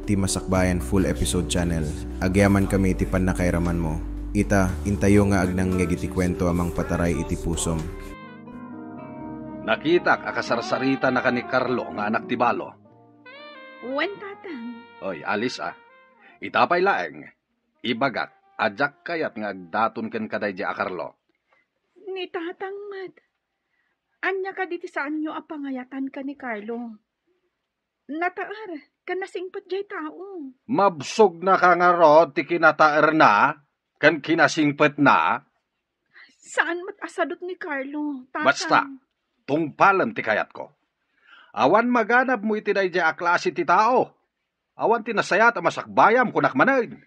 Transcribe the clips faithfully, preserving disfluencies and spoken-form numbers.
Ti Masakbayan Full Episode Channel. Agyamankami iti pannakairamanmo. Ita, intayo nga agnangngeg iti kuento a mangpataray iti pusom. Nakitak a kasarsaritannaka ni Carlo nga anak ti balo. Wen, Tatang. Oy, Alice, a. Ita pay laeng, ibagak a diak kayat nga agdaton ken kadaydi a Carlo. Ni Tatang met. Ania kadi ti saanyo a pangayatan ken ni Carlo? Nataer ken nasingpet diay tao. Mabsogna ka ngarud ti kinataerna ken kinasingpetna? Saan met a sadut ni Carlo, Tatang. Basta, tungpalem ti kayatko. Awan maganabmo iti daydiay a klase ti tao. Awan ti nasayaat a masakbayam, kunak manen.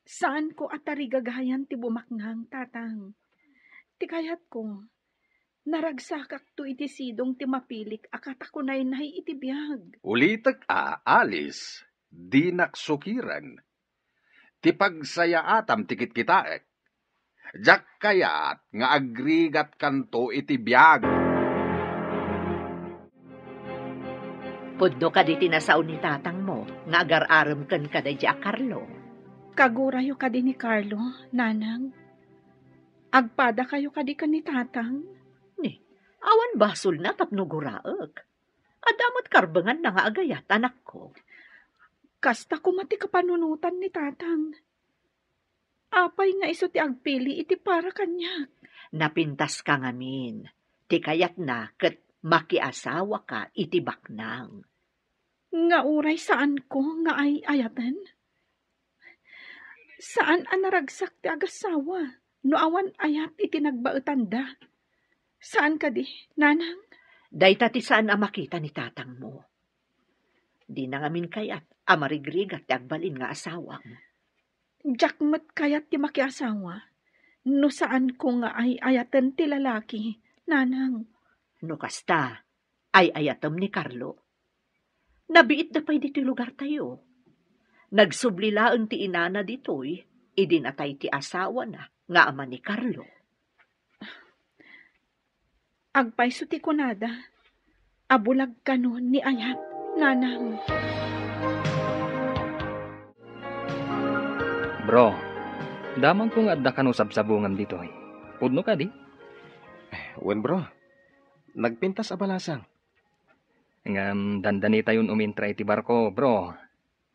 Saanko a tarigagayan ti bumaknang, Tatang. Ti kayatko, naragsakakto iti sidong ti mapilik a katakunaynay iti biag. Ulitek a, Alice, dinak sukiren. Ti pagsayaatam ti kitkitaek. Diak kayat nga agrigatkanto iti biag. Pudno kadi ti nasao ni tatangmo nga agar-arem ken kadaydi a Carlo? Kagurayo kadi ni Carlo, Nanang? Agpadakayo kadi ken ni Tatang? Ni, awan basolna tapno guraek. Adda met karbenganna nga agayat, anakko. Kasta koma ti kapanunotan ni Tatang. Apay nga isu ti agpili iti para kaniak? Napintaska ngamin. Ti kayatna ket makiasawaka iti baknang. Nga uray saanko nga ay-ayaten? Saan a naragsak ti agassawa no awan ayat iti nagbaetanda. Saan kadi, Nanang? Dayta ti saan a makita ni tatangmo. Dina ngamin kayat a marigrigat ti agbalin nga asawam. Diak met kayat ti makiasawa no saanko nga ay-ayaten ti lalaki, Nanang. No kasta, ay-ayatem ni Carlo. Nabiitda pay ditoy lugartayo. Nagsubli laeng ti inana ditoy idi natay ti asawana nga ama ni Carlo. Agpayso ti kunada a bulag kano ni ayat, Nanang. Bro, damagko nga adda kano sabsabungam ditoy. Pudno kadi? Wen, bro. Nagpintas a balasang. Ngem dandanitayon umintra iti barko, bro.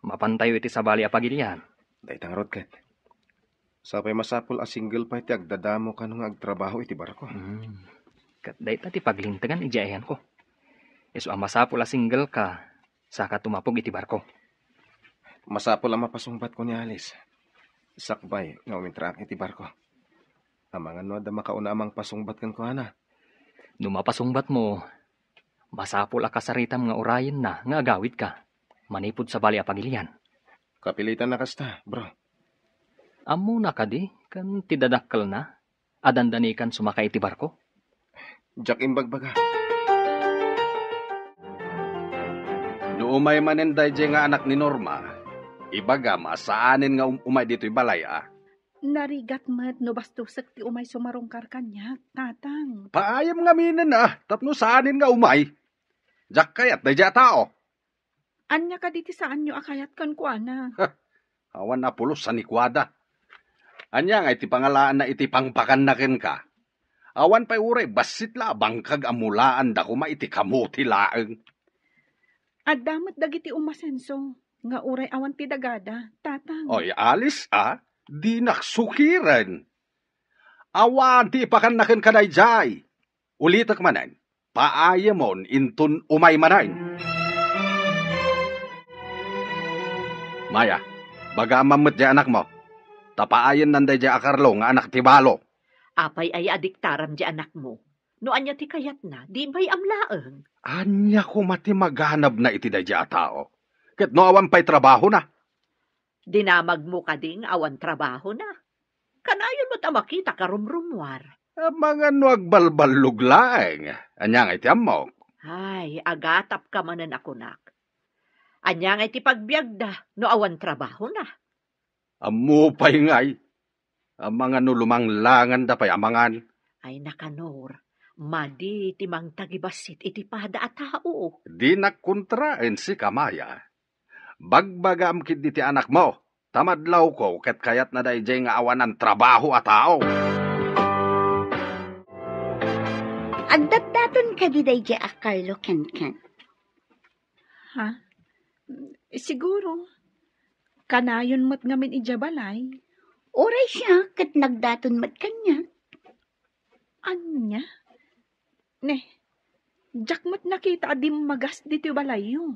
Mapantayo iti sabali a pagilian. Dayta ngarud ket. Sapay masapul a single pay ti agdadamo kano nga agtrabaho iti barko. Hmm. Ket dayta ti paglintegan idiay ayanko. Isu a masapul a single ka, saka tumapog iti barko. Masapul a mapasungbatko ni Alice. Sakbay nga umintraak iti barko. Amangan no adda makauna a mangpasungbat kenkuana. No mapasungbatmo, masapul a kasaritam nga urayenna nga agawidka manipud sabali a pagilian. Kapilitan a kasta, bro. Ammona kadi ken ti dadakkelna a dandanikan sumaka iti barko? Diak imbagbaga. No umay manen daydiay nga anak ni Norma, ibagam a saanen nga um-, umay ditoy balay a. Narigat met no bastosek ti umay sumarungkar kaniak, Tatang. Paayam ngaminen a, tapno saanen nga umay. Diak kayat daydiay a tao. Ania kadi ti saanyo a kayat kenkuana? Awan a pulos a ni kuada. Ania nga iti pangalaanna iti pangpakanna kenka? Awan pay uray bassit la a bangkag a mulaanda koma iti kamuti laeng. Adda met dagiti umasenso nga uray awan ti dagada, Tatang. Oy, Alice, a, dinak sukiren. Awan ti ipakanna kenka daydiay. Ulitek manen, paayamon inton umay manen. Maya, baga met diay anakmo, ta paayennan daydiay a Carlo nga anak ti balo. Apay aya a diktaram diay anakmo? No ania ti kayatna, di bay-am laeng. Ania koma ti maganabna iti daydiay a tao? Ket no awan pay trabahona? Dinamagmo kadi nga awan trabahona? Kanayon met a makita karumrumuar. Amangan no agbalballog laeng. Ania nga iti ammok? Ay, agatapka manen a kunak. Ania nga iti pagbiagda no awan trabahona? Ammo pay ngay. Amangan no lumanglanganda pay amangan. Ay, Nicanor, madi ti mangtagibassit iti pada a tao. Dinak kontraen sika, Maya. Bagbagaam ketdi ti anakmo, ta madlawko ket kayatna daydiay nga awanan trabaho a tao. Agdatdaton kadi daydiay a Carlo kenkan? Ha? Siguro. Kanayon met ngamin idiay balay. Uray siak ket nagdaton met kaniak. Ania? Ne, diak met nakita a dimmagas ditoy balayyo.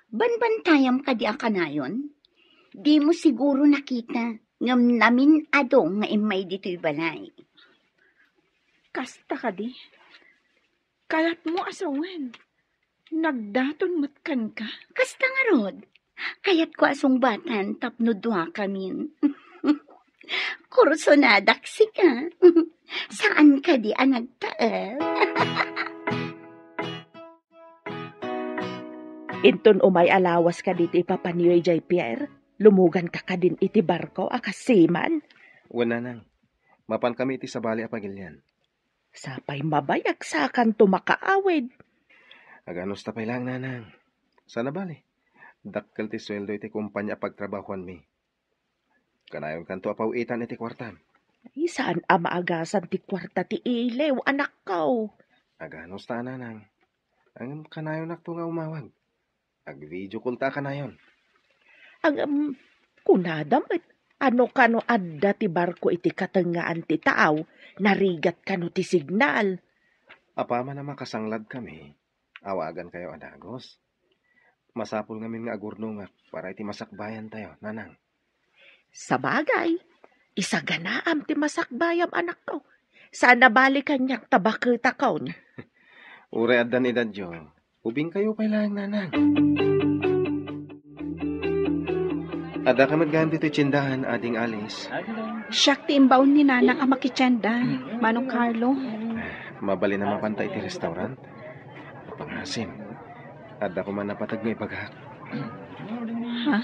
Banbantayam kadi a kanayon? Dimo siguro nakita, ngem namin-ado nga immay ditoy balay. Kasta kadi? Kayatmo a sawen, nagdaton met kenka? Kasta ngarud, kayatko a sungbatan tapno duakamin. Kursonadak sika. Saan kadi a nagtaed? Inton umay a lawas kadi ti ipapanyo idiay pier, lumuganka kadin iti barko a kas seaman? Wen, nanang. Mapankami iti sabali a pagilian. Sapay mabayag sakanto makaawid. Aganusta pay laeng, nanang. Saan a bali, dakkel ti sueldo iti kompania a pagtrabahuanmi. Kanayonkanto a paw-itan iti kuartam. Ay, saan a maagasan ti kuarta ti iliw, anakko. Aganusta, nanang. Ngem kanayonakto nga umawag. Ag-video call ta a kanayon. Ngem, kunada met, ano kano adda ti barko iti katengngaan ti tao, narigat kano ti signal? Apaman a makasangladkami, awagankayo a dagus. Masapul ngamin nga agurnongak para iti masakbayantayo, nanang. Sabagay, isaganaam ti masakbayam, anakko. Saan a bali kaniak ta baketakon. Uray addan edadyo, ubingkayo pay laeng, nanang. Addaka met gayam ditoy tiendahan, Ading Alice. Siak ti imbaon ni nanang a makitienda, Manong Carlo. Mabalin a mapanta iti restaurant. Pangasim, adda koma napateg nga ibagak. Ha?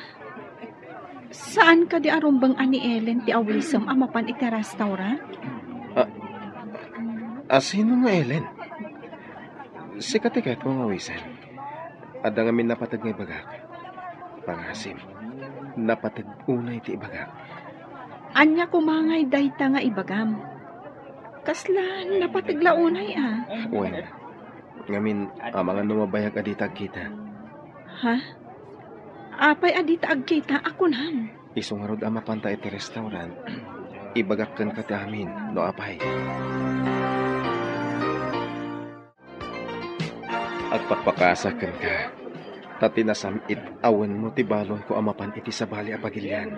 Saan kadi a rumbeng a ni Ellen ti awisem a mapan iti restaurant? A, a sino nga Ellen? Sika ti kayatko nga awisen. Adda ngamin napateg nga ibagak. Pangasim, napateg unay ti ibagak. Ania koma ngay dayta nga ibagam? Kasla napateg la unay a? Wen, ngamin, amangan no mabayag a dita agkita. Ha? Apay a dita agkita a kunam? Isu ngarud a mapanta iti restaurant, ibagak kenka ti amin, no apay. Agpakpakasak kenka, ta ti nasam-it a wenno ti balonko a mapan iti sabali a pagilian.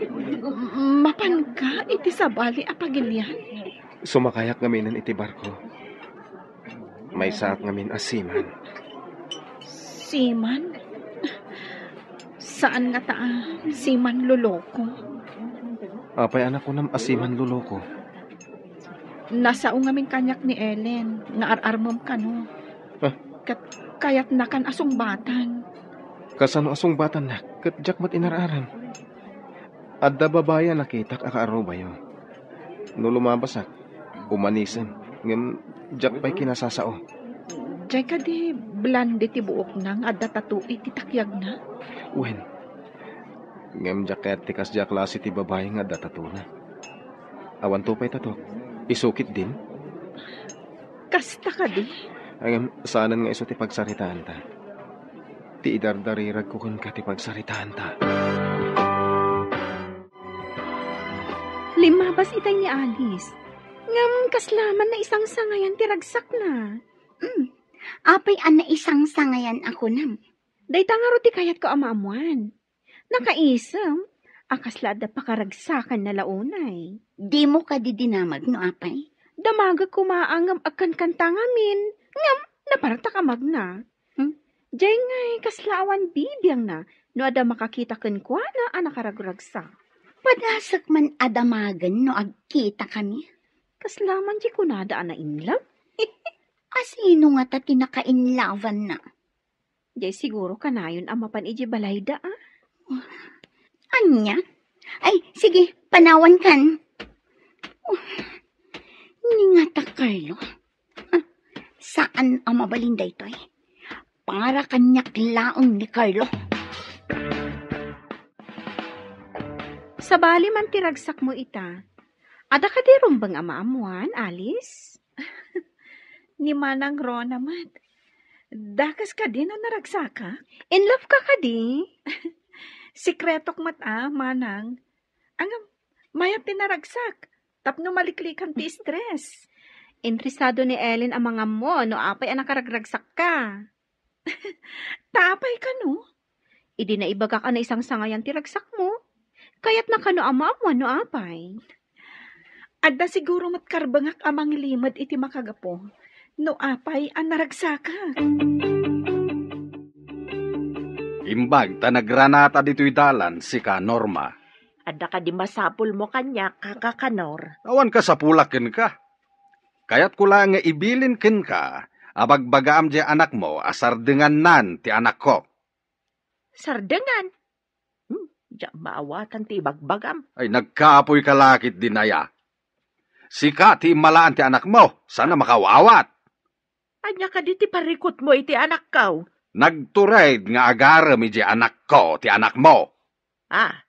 M-, mapanka iti sabali a pagilian? Sumakayak ngaminen iti barko. Maysaak ngamin a seaman. Seaman? Saan ngata a seaman loloko? Apay a nakunam a seaman loloko? Nasao ngamin kaniak ni Ellen nga ar-armem kano. Ah. Ket kayatnakan a sungbatan. Kasano a sungbatannak ket diak met inar-arem? Adda babai a nakitak a kaarubayo. No lumabasak, umanisem, ngem diak pay kinasasao. Diay kadi blonde ti buokna nga adda tattoo iti takyagna? Wen. Ngem diak kayat ti kasdiay a klase ti babai nga adda tattoo-na. Awanto pay tattoo-k. Isu ketdin? Kasta kadi? Ngem saanen nga isu ti pagsaritaanta. Ti idardariragko kenka ti pagsaritaanta. Limmabas itay ni Alice. Ngem kasla man naisangsangayan ti ragsakna. Hmm. Apay a naisangsangayan a kunam? Dayta ngarud ti kayatko a maammuan. Nakaisem a kasla adda pakaragsakanna la unay. Dimo kadi dinamag no apay? Damagek koma a ngem agkankanta ngamin, ngem napartak a magna. Hmm? Diay ngay kasla awan bibiangna no adda makakita kenkuana a nakaragragsak. Padasek man a damagen no agkitakami. Kasla man diay kunada a nainlove? A sino ngata ti nakainlawanna? Diay siguro kanayon a mapan idiay balayda, a? Ania? Ay, sige, panawankan. Oh, ni ngata, Carlo. Saan a mabalin daytoy? Para kaniak laeng ni Carlo. Sabali man ti ragsakmo ita. Adda kadi rumbeng a maammoan, Alice? Ni Manang Rona met. Dakes kadi no naragsakak? In love ka kadi? Sikretok met a, Manang. Ngem, mayat ti naragsak. Tapno maliklikan ti stress. Interesado ni Ellen a mangammo no apay a nakaragragsakka. Ta apay kano? Idi naibagak a naisangsangayan ti ragsakmo. Kayatna kano a maammoan no apay. Adda siguro met karbengak a mangilimed iti makagapu no apay a naragsakak. Imbag ta nagranata ditoy dalan sika, Norma. Adda kadi masapulmo kaniak, Kaka Kanor? Awan kasapulak kenka. Kayatko laeng nga ibilin kenka a bagbagaam diay anakmo a sardengannan ti anakko. Sardengan? Hmm, diak maawatan ti ibagbagam. Ay, nagkaapoy ka la ketdin aya. Sika ti immalaan ti anakmo, saan a makaawat. Ania kadi ti parikutmo iti anakko? Nagtured nga agarem idiay anakko ti anakmo. Ah,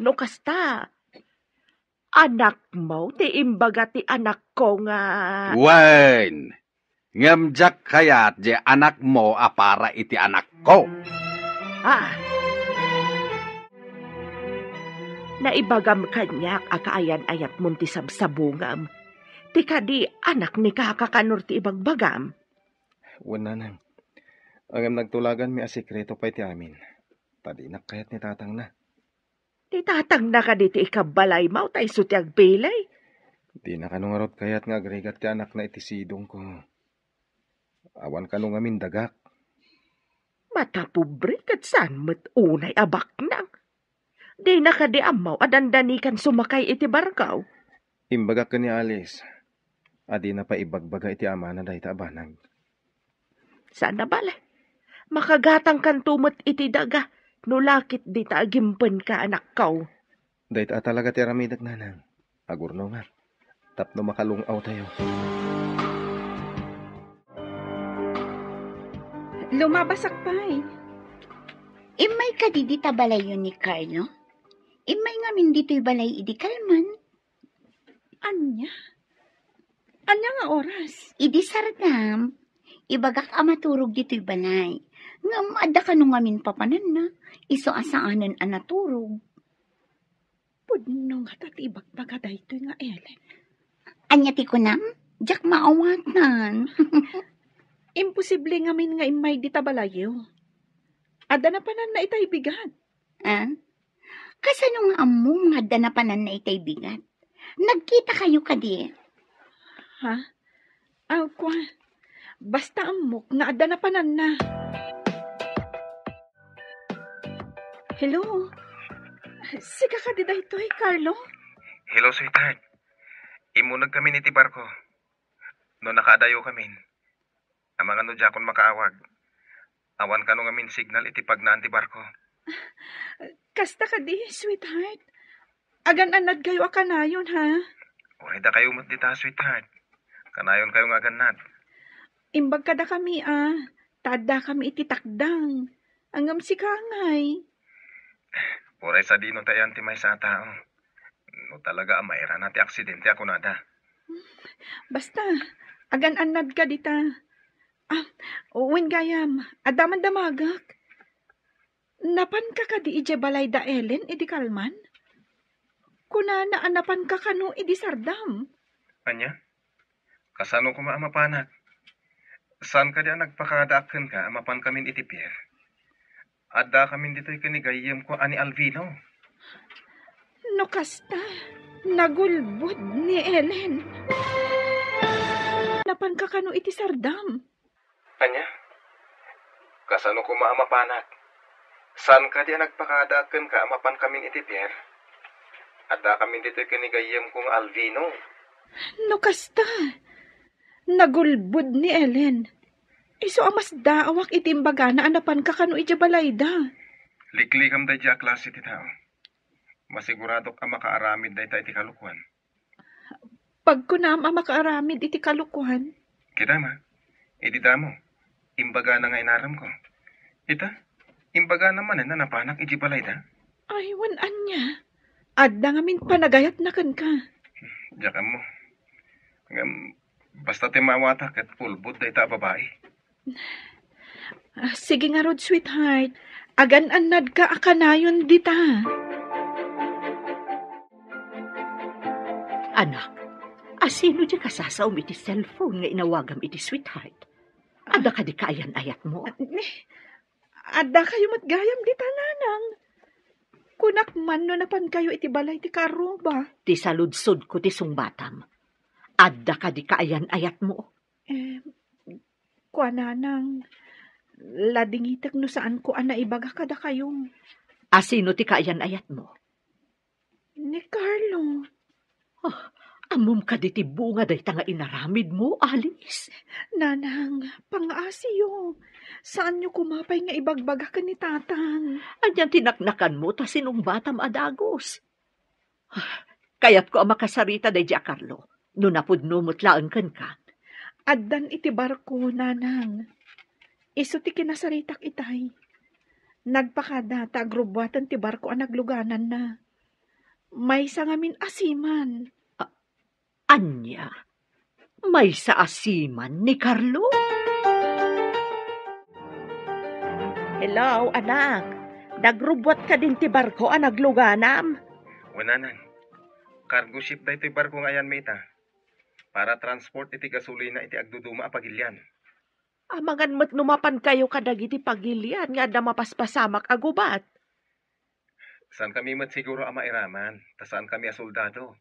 no kasta, anakmo ti imbaga ti anakko nga... Wen, ngem diak kayat diay anakmo a para iti anakko. Ah. Naibagam kaniak a kaayan-ayatmon ti sabsabungam. Ti kadi anak ni Kaka Kanor ti ibagbagam. Wen, Nanang. Ngem nagtulaganmi a sekreto pay ti amin. Ta dinak kayat ni tatangna. Ti tatangna kadi ti ikabbalaymo ta isu ti agbilin? Dina kano ngarud kayat nga agrigat ti anakna iti sidongko. Awan kano ngamin dagak. Matapobre ket saan met unay a baknang. Dina kadi ammo a dandanikan sumakay iti barko? Imbagak ken ni Alice a dina pay ibagbaga iti amana dayta a banag. Saan a bale. Makagatangkanto met iti daga no la ket dita agimpenka, anakko. Dayta a talaga ti aramidek, Nanang. Agurnongak tapno makalung-awtayo. Lumabasak pay. Immay kadi dita balayyo ni Carlo? Immay ngamin ditoy balay idi kalman. Ania? Ania nga oras? Idi sardam, ibagak a maturog ditoy balay. Ngem adda kano ngamin papananna, isu a saanen a naturog. Pudno ngata ti ibagbaga daytoy nga Ellen. Ania ti kunam? Diak maawatan. Imposible ngamin nga immay dita balayyo. Adda napananna itay bigat. Ah? Kasano nga ammom nga adda napananna itay bigat? Nagkitakayo kadi? Ha? Aw, kua. Basta ammok nga adda napananna. Hello? Sika kadi daytoy, Carlo? Hello, sweetheart. Immuneg kamin iti barko. No nakaadayo kamin, amangan no diakon makaawag. Awan kano ngamin signal iti pagnaan ti barko. Kasta kadi, sweetheart. Agan-annadkayo a kanayon, ha? Uray dakayo met dita, sweetheart. Kanayonkayo nga agannad. Imbag kadakami, a, ta addakami iti takdang. Ngem sika ngay? Uray sadino ta iyan ti maysa a tao. No talaga a mairana ti aksidente a kunada. Basta, agan-annadka dita. Ah, wen gayam, adda man damagek. Napanka kadi idiay balay da Ellen idi kalman? Kunana a napanka kano idi sardam. Ania? Kasano koma a mapanak? Saan kadi a nagpakadaak kenka a mapankamin iti pier? Addakamin ditoy ken ni gayyemko a ni Alvino. No kasta, nagulbod ni Ellen. Napanka kano iti sardam? Ania? Kasano koma a mapanak? Saan kadi a nagpakadaak kenka a mapankamin iti pier? Addakamin ditoy ken ni gayyemko nga Alvino. No kasta, nagulbod ni Ellen. Isu a masdaawak iti imbagana a napanka kano idiay balayda. Liklikam daydiay a klase ti tao. Masiguradok a makaaramid dayta iti kalokoan. Pagkunam a makaaramid iti kalokoan? Kitam a, idi damo, Imbagana nga inaramko. Ita, imbagana manen a napanak iti balayda. Ay, wen ania? Adda ngamin panagayatna kenka. Diak ammo. Ngem, basta ti maawatak ket pulbod dayta a babai. Ah, sige ngarud, sweetheart. Agan-annadka a kanayon dita. Anak, asino diay kasasaom iti cellphone nga inawagam iti sweetheart? Adda kadi kaayan-ayatmo? Ni, adda kayo met gayam dita, nanang. Kunak man no napan kayo iti balay ti kaarruba. Ti saludsodko ti sungbatam. Adda kadi kaayan-ayatmo? Em, kua, nanang, ladingitek no saanko a naibaga kadakayo. Asino ti kaayan-ayatmo? Ni Carlo. Ah, ammom kadi ti bunga dayta nga inaramidmo, Alice? Nanang, pangaasiyo. Saanyo koma pay nga ibagbaga ken ni Tatang. Ania ti naknakanmo ta sinungbatam a dagus? Ah, kayatko a makasarita daydiay a Carlo, no napudno met laeng kenka. Addan iti barko, nanang. Isu ti kinasaritak itay. Nagpakada ta agrubbuaten ti barko a naglugananna. Maysa ngamin a seaman. A-, ania? Maysa a seaman ni Carlo? Hello, anak. Nagrubbuat kadin ti barko a nagluganam? Wen, nanang. Cargo ship daytoy barko nga ayanmi ita. Para transport iti gasolina iti agduduma a pagilian. Amangan met no mapan kayo kadagiti pagilian nga adda mapaspasamak a gubat. Saan kami met siguro a mairaman, ta saan kami a soldado.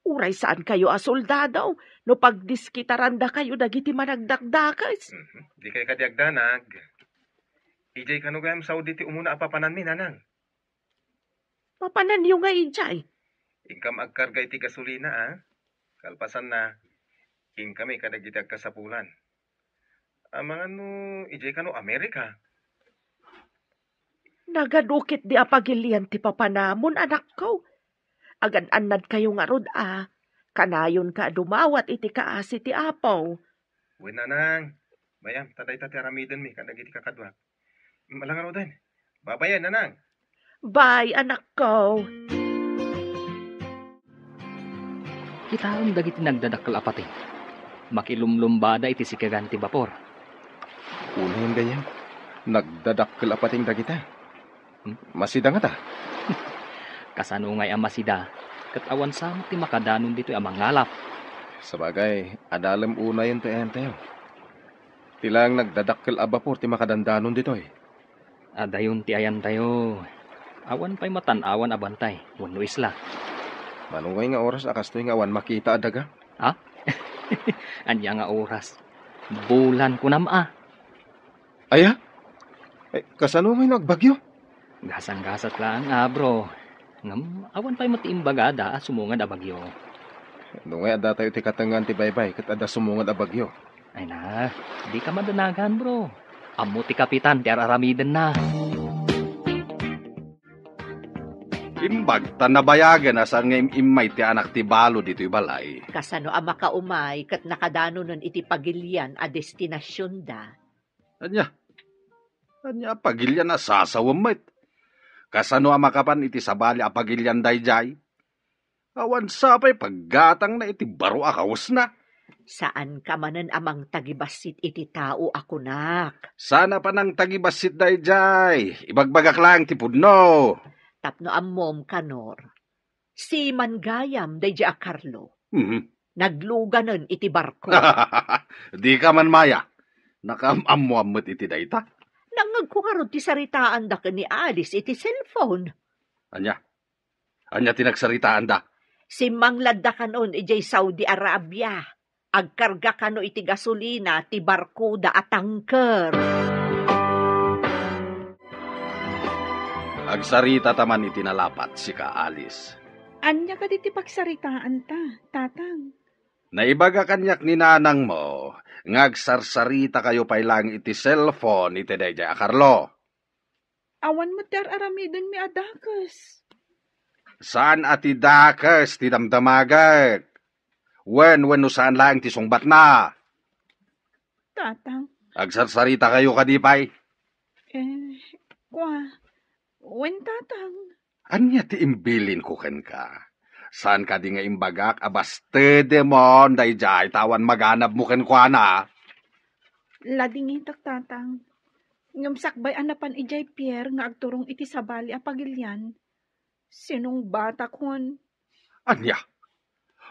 Uray saan kayo a soldado, no pagdiskitaranda kayo dagiti managdakdakes. Mhm. Di kay kadi agdanag. Idiay kano gayam Saudi ti umuna a papananmi, nanang? Papananyo nga idiay? Inkam agkarga iti gasolina, a? Kalpasanna, inkami kadagiti agkasapulan. Amangan no idiay kano Amerika? Nagadu ketdi a pagilian ti papanamon, anakko. Agan-annad kayo ngarud a, kanayonka a dumawat iti kaasi ti Apo. Wen, nanang, mayam, ta dayta ti aramidenmi kadagiti kakaduak. Malangaruden. Babayen, nanang. Bye, anakko. Kitaem dagiti nagdadakkel a pateng. Makilumlumbada iti sikagan ti bapor. Unayen gayam, nagdadakkel a pateng dagita. Hmm? Masida ngata? Kasano ngay a masida? Ket awan sa met ti makadanon ditoy a mangalap. Sabagay, adalem unayen ti ayantayo. Ti laeng nagdadakkel a bapor ti makadandanon ditoy. Adayon ti ayantayo. Awan pay matan-awan a bantay wenno isla. Mano ngay nga oras a kastoy nga awan makita a daga? Ha? Ania nga oras? Bulan kunam a. Aya? Eh, kasano ngay no agbagyo? Gasang-gasat laeng a, bro. Ngem awan pay met ti imbagada a sumungad a bagyo. No ngay adda tayo ti katengngaan ti baybay ket adda sumungad a bagyo. Ay na, di ka madanagan, bro. Ammo ti kapitan ti ar-aramidenna. Imbag ta nabayagen a saan nga im-immay ti anak ti balo ditoy balay. Kasano a makaumay ket nakadanonen iti pagilian a destinasionda? Ania? Ania a pagilian a sasawem met? Kasano a makapan iti sabali a pagilian daydiay? Awan sa pay paggatangna iti baro a kawesna. Saanka manen a mangtagibassit iti tao a kunak. Saan a panangtagibassit daydiay. Ibagbagak laeng ti pudno. Tapno ammom, Kanor, seaman gayam daydiay a Carlo. Mhm. Nagluganen iti barko. Dika man maya. Nakaam-ammoan met iti dayta. Nangngegko ngarud ti saritaanda ken ni Alice iti cellphone. Ania? Ania ti nagsaritaanda? Simmangladda kanon idiay Saudi Arabia. Agkarga kano iti gasolina ti barkoda a tanker. Agsaritata man iti nalapat, sika, Alice. Ania kadi ti pagsaritaanta, Tatang? Naibaga kaniak ni nanangmo nga agsarsarita kayo pay laeng iti cellphone iti daydiay a Carlo. Awan met ti ar-aramidenmi a dakes. Saan a ti dakes ti damdamagek. Wen, wenno saan laeng ti sungbatna. Tatang, Agsarsaritakayo kadi pay? Eh, kua, wen, Tatang. Ania ti imbilinko kenka? Saan kadi nga imbagak a bastedemon daydiay ta awan maganabmo kenkuana? Ladingitak, Tatang. Ngem sakbay a napan idiay pier nga agturong iti sabali a pagilian, sinungbatakon. Ania?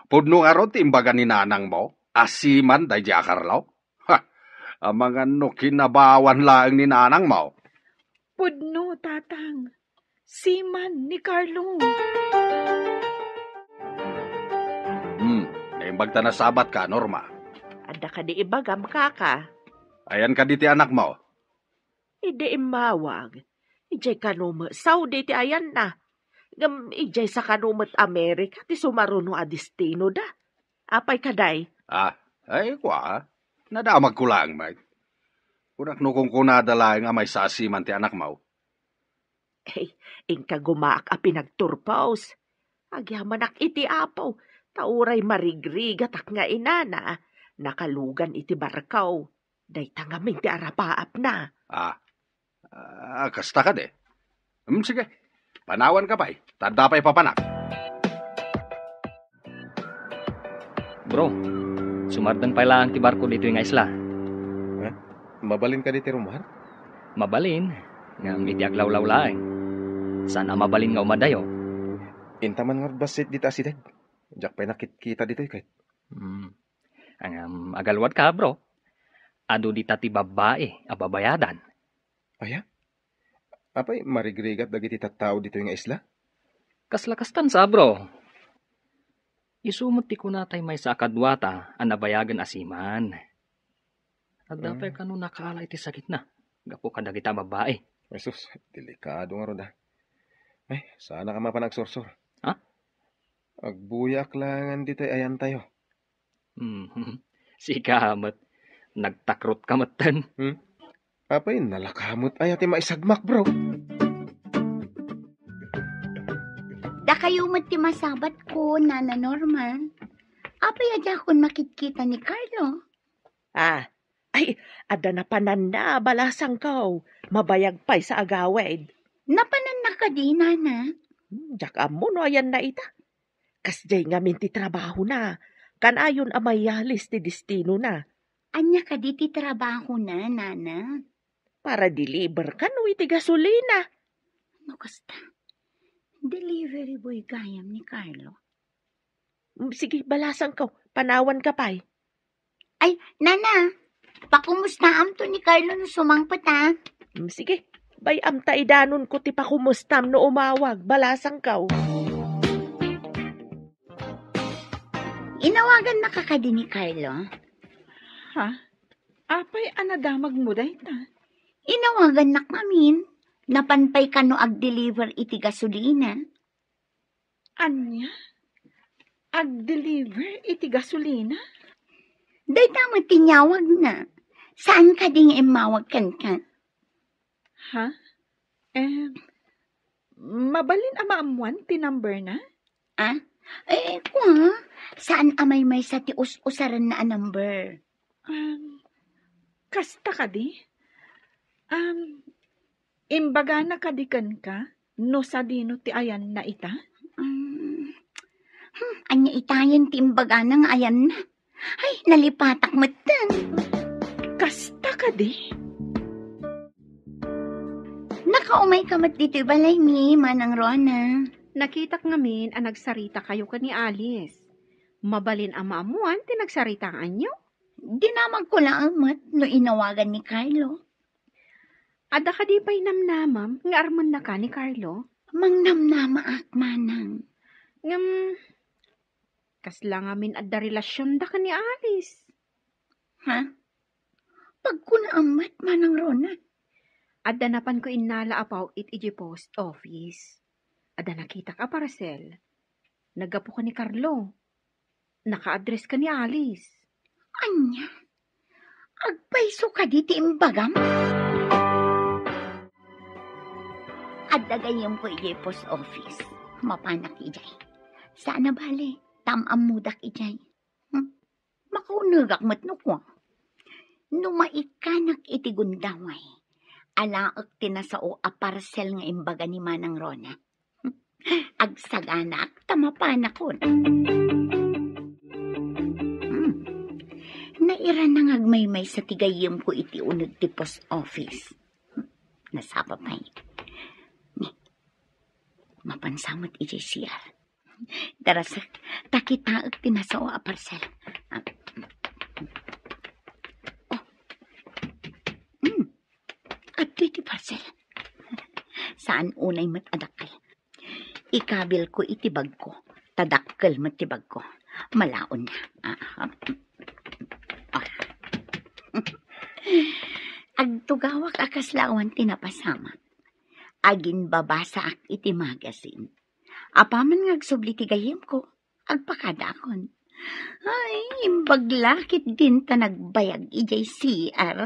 Pudno ngarud ti imbaga ni nanangmo a seaman daydiay a Carlo? Ha! Amangan no kinabawan laeng ni nanangmo. Pudno, Tatang. Seaman ni Carlo. Hmm, naimbag ta nasabatka, Norma. Adda kadi ibagam, kaka? Ayan kadi ti anakmo? Idi immawag, idiay kano met Saudi ti ayanna. Ngem idiay sa kano met Amerika ti sumaruno a destinoda. Apay kadi? Ah, ay, kua. Nadamagko laeng met. Kunak no kunkunada laeng a maysa a seaman ti anakmo. Ay, inka gumaak a pinagturpos. Agyamanak iti Apo, ta uray marigrigatak nga inana, nakalugan iti barko. Dayta ngamin ti arapaapna. Ah. Ah, kasta kadi? Hmm, sige. Panawanka pay. Ta adda pay papanak. Bro, sumardeng pay laeng ti barko ditoy nga isla. Eh? Mabalin kadi ti rummuar? Mabalin, ngem iti aglawlaw laeng. Saan a mabalin nga umadayo. Intaman ngarud bassit dita asideg. Diak pay nakitkita ditoy ket. Hmm. Ngem agaluadka, bro. Adu dita ti babbai a babayadan. Aya? Apay, marigrigat dagiti tattao ditoy nga isla? Kasla kastan sa, bro. Isu met ti kunatay maysa a kaduata a nabayagen a seaman. Adda pay Ah. kano nakaala iti sakitna gapu kadagita babbai. Jesus, delikado ngarud, ah. Ay, saanka mapan agsursor. Ha? Agbuyaak laengen ditoy ayantayo. Hmm. Sika met, nagtakrotka metten. Hmm? Apay, nalaka met aya ti maisagmak, bro? Dakayo met ti masabatko, Nana Norma. Apay a diakon makitkita ni Carlo? Ah, ay, adda napananna, balasangko. Mabayag pay sa agawid. Napananna kadi, Nana? Hmm, diak ammo no ayanna ita. Kasdiay ngamin ti trabahona. Kanayon a mayalis ti destinona. Ania kadi ti trabahona, Nana? Para deliver kano iti gasolina. No kasta, delivery boy gayam ni Carlo. Mm, sige, balasangko. Panawanka pay. Ay, Nana, pakumustaamto ni Carlo no sumangpet, ah. Mm, sige. Bay-am ta idanonko ti pakumustam no umawag, balasangko. Inawagannaka kadi ni Carlo? Ha? Apay a nadamagmo dayta? Inawagannak ngamin. Napan pay kano agdeliver iti gasolina. Ania? Agdeliver iti gasolina? Dayta met ti inyawagna. Saan kadi nga immawag kenka? Ha? Eh, mabalin a maammuan ti numberna? Ah? Eh, kua, saan a maymaysa ti us-usarenna a number? Um, kasta kadi? Um, imbagana kadi kenka no sadino ti ayanna ita? Um, hmm, ania itayen ti imbagana nga ayanna? Ay, nalipatak metten. Kasta kadi? Nakaumayka met ditoy balaymi, Manang Rona. Nakitak ngamin a nagsaritakayo ken ni Alice. Mabalin a maammuan ti nagsaritaanyo? Dinamagko laeng met no inawagan ni Carlo. Adda kadi pay namnamam nga armennaka ni Carlo? Mangnamnamaak, Manang. Ngem, kasla ngamin adda relasionda ken ni Alice? Ha? Pagkunaam met, Manang Rona. Adda napanko innala a paw-it idiay post office. Adda nakitak a parcel. Naggapu ken ni Carlo. Naka-address ken ni Alice. Ania? Agpayso kadi ti imbagam? Adda gayyemko idiay post office. Mapanak idiay. Saan a bale, ta am-ammodak idiay. Hmm? Makaunegak met no kua. No maikkanak iti gundaway, alaek ti nasao a parcel nga imbaga ni Manang Rona. Agsaganaak ta mapanakon. Hmm. Nairana nga agmaymaysa ti gayyemko iti uneg ti post office. Nasapa pay. Ni, mapansa met idiay C R. Darasek, ta kitaek ti nasao a parcel. Ah. Oh. Hmm. Adtoy ti parcel. Saan unay met a dakkel. Ikabilko iti bagko. Ta dakkel met ti bagko. Malaonna. Ah, ah. Ah. Agtugawak a kasla awan ti napasamak. Aginbabasaak iti magazine. Apaman nga agsubli ti gayyemko, agpakadaakon. Ay, imbag la ketdin ta nagbayag idiay C R.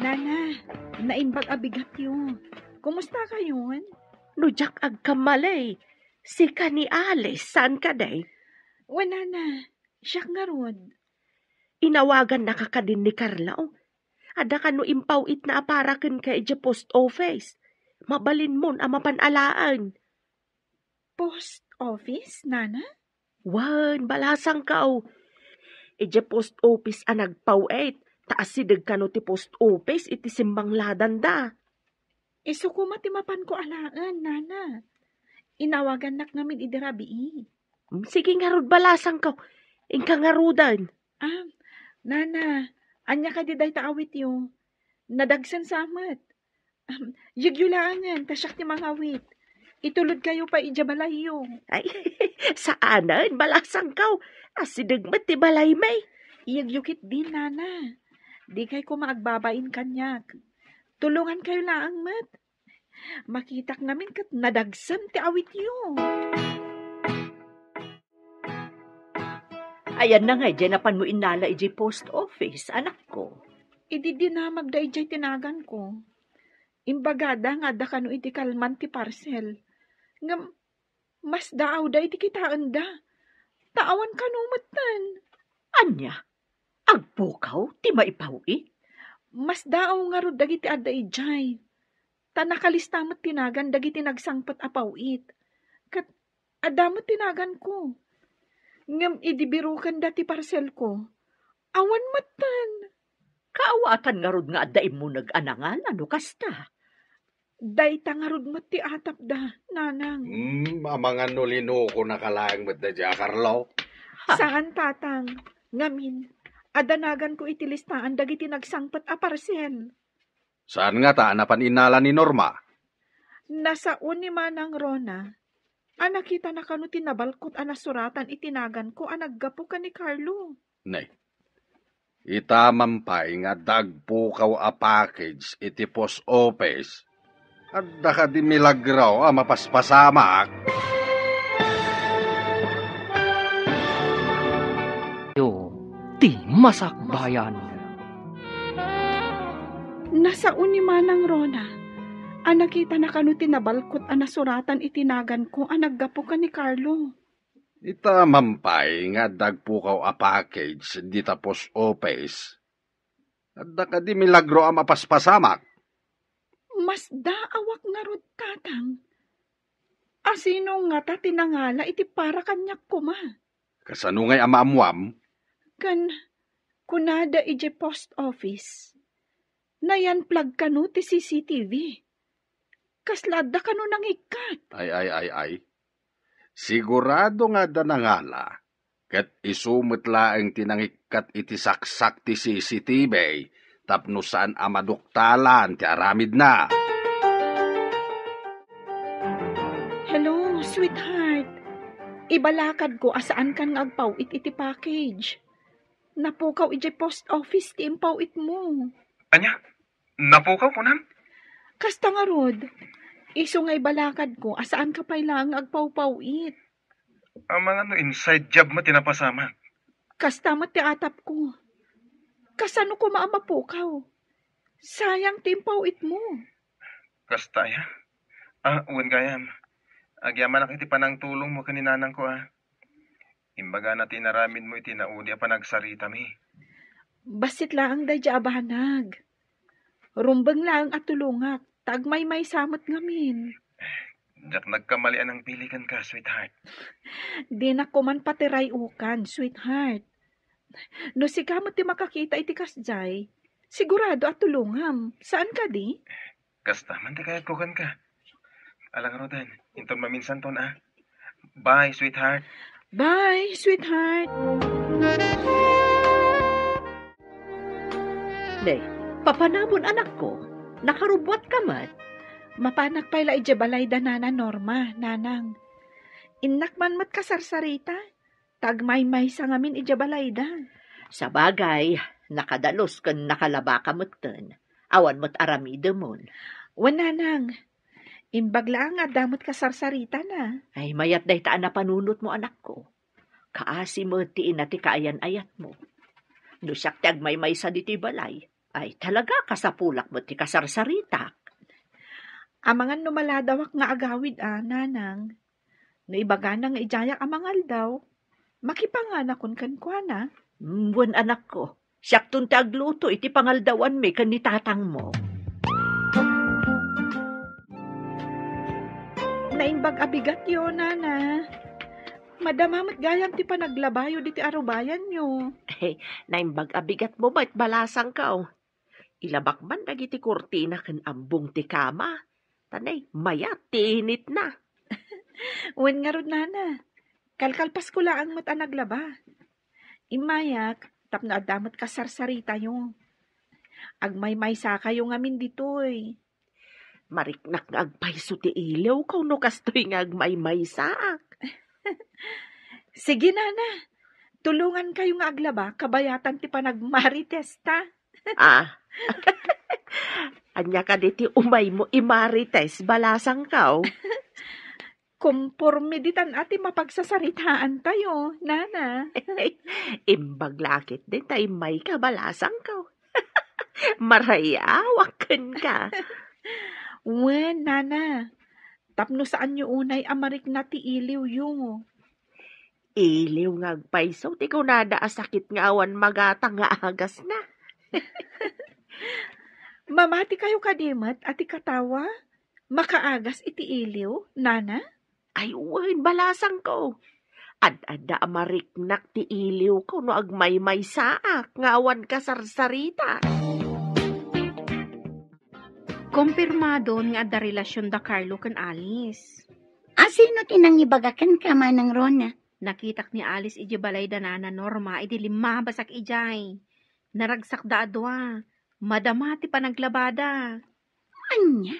Nana, naimbag a bigatyo. Kumusta kayon? No diak agkamali, sika ni Alice, saan kadi? Wen, Nana, siak ngarud. Inawagannaka kadin ni Carlo. Adda kano impaw-itna a para kenka idiay post office. Mabalinmon a mapan alaen. Post office, Nana? Wen, balasangko. Idiay post office a nagpaw-it, ta asideg kano ti post office iti simbangladanda. Isu koma ti mapanko alaen, Nana. Inawagannak ngamin idi rabii. Mm, sige ngarud, balasangko. Inka ngaruden. Ah, Nana, ania kadi dayta awityo? Nadagsen sa met. Ahem, yegyo laengen, ta siak ti mangawit. Itulodkayo pay idiay balayyo. Ay, saanen, balasangko. Asideg met ti balaymi. Yegyo ketdin, Nana. Dikay koma agbabain kaniak. Tulongankayo laeng met. Makitak ngamin ket nadagsen ti awityo. Ayanna ngay diay napanmo innala idiay post office, anakko? Idi dinamagda idiay tinaganko, imbagada nga adda kano iti kalman ti parcel. Ngem masdaawda iti kitaenda. Ta awan kano metten. Ania? Agpukaw ti maipaw-it? Masdaaw ngarud dagiti adda idiay. Ta nakalista met ti nagan dagiti nagsangpet a paw-it. Ket adda met ti naganko. Ngem idi birokenda ti parselko, awan metten. Kaawatan ngarud nga adda immuneg a nangala no kasta? Dayta ngarud met ti atapda, Nanang. Hmm, amangan no linokonaka laeng met daydiay a Carlo. Ha? Saan, Tatang. Ngamin, adda naganko iti listaan dagiti nagsangpet a parsel. Saan ngata a napan innala ni Norma? Nasao ni Manang Rona a nakitana kano ti nabalkot a nasuratan iti naganko a naggapu ken ni Carlo. Nay, ita man pay nga adda agpukaw a package iti post office. Adda kadi milagro a mapaspasamak? Yo, ti masakbayan. Nasao ni Manang Rona a nakitana kano ti nabalkot a nasuratan iti naganko a naggapu ken ni Carlo. Ita man pay nga adda agpukaw a package dita post office. Adda kadi milagro a mapaspasamak? Masdaawak ngarud, Tatang. Asino ngata ti nangala iti para kaniak koma? Kasano ngay a maammuam? Ken kunada idiay post office, nayan-plug kano ti C C T V. Kasla adda kano nangikkat? Ay, ay, ay, ay. Sigurado nga adda nangala, ket isu met laeng ti nangikkat iti saksak ti C C T V tapno saan a maduktalan ti aramidna. Hello, sweetheart. Ibalakadko a saankan nga agpaw-it iti package. Napukaw idiay post office ti impaw-itmo. Ania? Napukaw, kunam? Kasta ngarud, isu nga ibalakadko a saanka pay laeng nga agpawpaw-it. Amangan no inside job met ti napasamak. Kasta met ti atapko. Kasano koma a mapukaw? Sayang ti impaw-itmo. Kasta aya? Ah, wen gayam. Agyamanak iti panangtulongmo ken ni nanangko, ah. Imbagana ti inaramidmo iti naudi a panagsaritami. Bassit laeng daydi a banag. Rumbeng laeng a tulongak, ta agmaymaysa met ngamin. Diak nagkamali a nangpili kenka, sweetheart. Dinak koman patiray-okan, sweetheart. No sika met ti makakita iti kasdiay, sigurado a tulongam. Saan kadi? Kasta man ti kayatko kenka. Ala ngaruden, inton maminsanton a. Bye, sweetheart. Bye, sweetheart. Nay, papanamon, anakko. Nakarubbuatka met. Mapanak pay la idiay balayda Nana Norma, Nanang. Innak man met kasarsarita. Ta agmaymaysa ngamin idiay balayda. Sabagay, nakadalus ken nakalabaka metten. Awan met aramidemon. Wen, Nanang. Imbag laeng nga adda met kasarsaritana. Ay, mayat dayta a napanunotmo, anakko. Kaasi met ti ina ti kaayan-ayatmo. No siak ti agmaymaysa ditoy balay, ay, talaga, kasapulak met ti kasarsaritak. Amangan no maladawak nga agawid a, Nanang. No ibagana nga idiayak a mangaldaw, makipanganakon kenkuana. Mm, wen, anakko, siakton ti agluto iti pangaldawanmi ken ni tatangmo. Naimbag a bigatyo, Nana. Madama met gayam ti panaglabayo diti arubayanyo. Naimbag a bigatmo met, balasangko. Ilabak man dagiti kurtina ken abbong ti kama. Ta nay, mayat ti initna. Wen ngarud, Nana. Kalkalpasko laeng met a naglaba. Immayak, tapno adda met kasarsaritayo. Agmaymaysakayo ngamin ditoy. Mariknak nga agpayso ti iliwko no kastoy nga agmaymaysaak. Sige, Nana. Tulongankayo nga aglaba, kabayatan ti panagmaritesta. Ah. Ania kadi ti umaymo imarites, balasangko? Komporme ditan a ti mapagsasaritaantayo, Nana. Imbag la ketdin ta immayka, balasangko. Marayawak kenka. Wen, Nana. Tapno saanyo unay a marikna ti iliwyo. Iliw nga agpayso ti kunada a sakit nga awan magatang nga agasna. Mamatikayo kadi met a ti katawa makaagas iti iliw, Nana? Ay, wen, balasangko. Ad-adda a mariknak ti iliwko no agmaymaysaak nga awan kasarsarita. Kompirmadon nga adda relasion da Carlo ken Alice. A, sino ti nangibaga kenka, Manang Rona? Nakitak ni Alice idiay balay da Nana Norma idi limmabasak idiay. Naragsakda a dua. Madama ti panaglabada. Ania?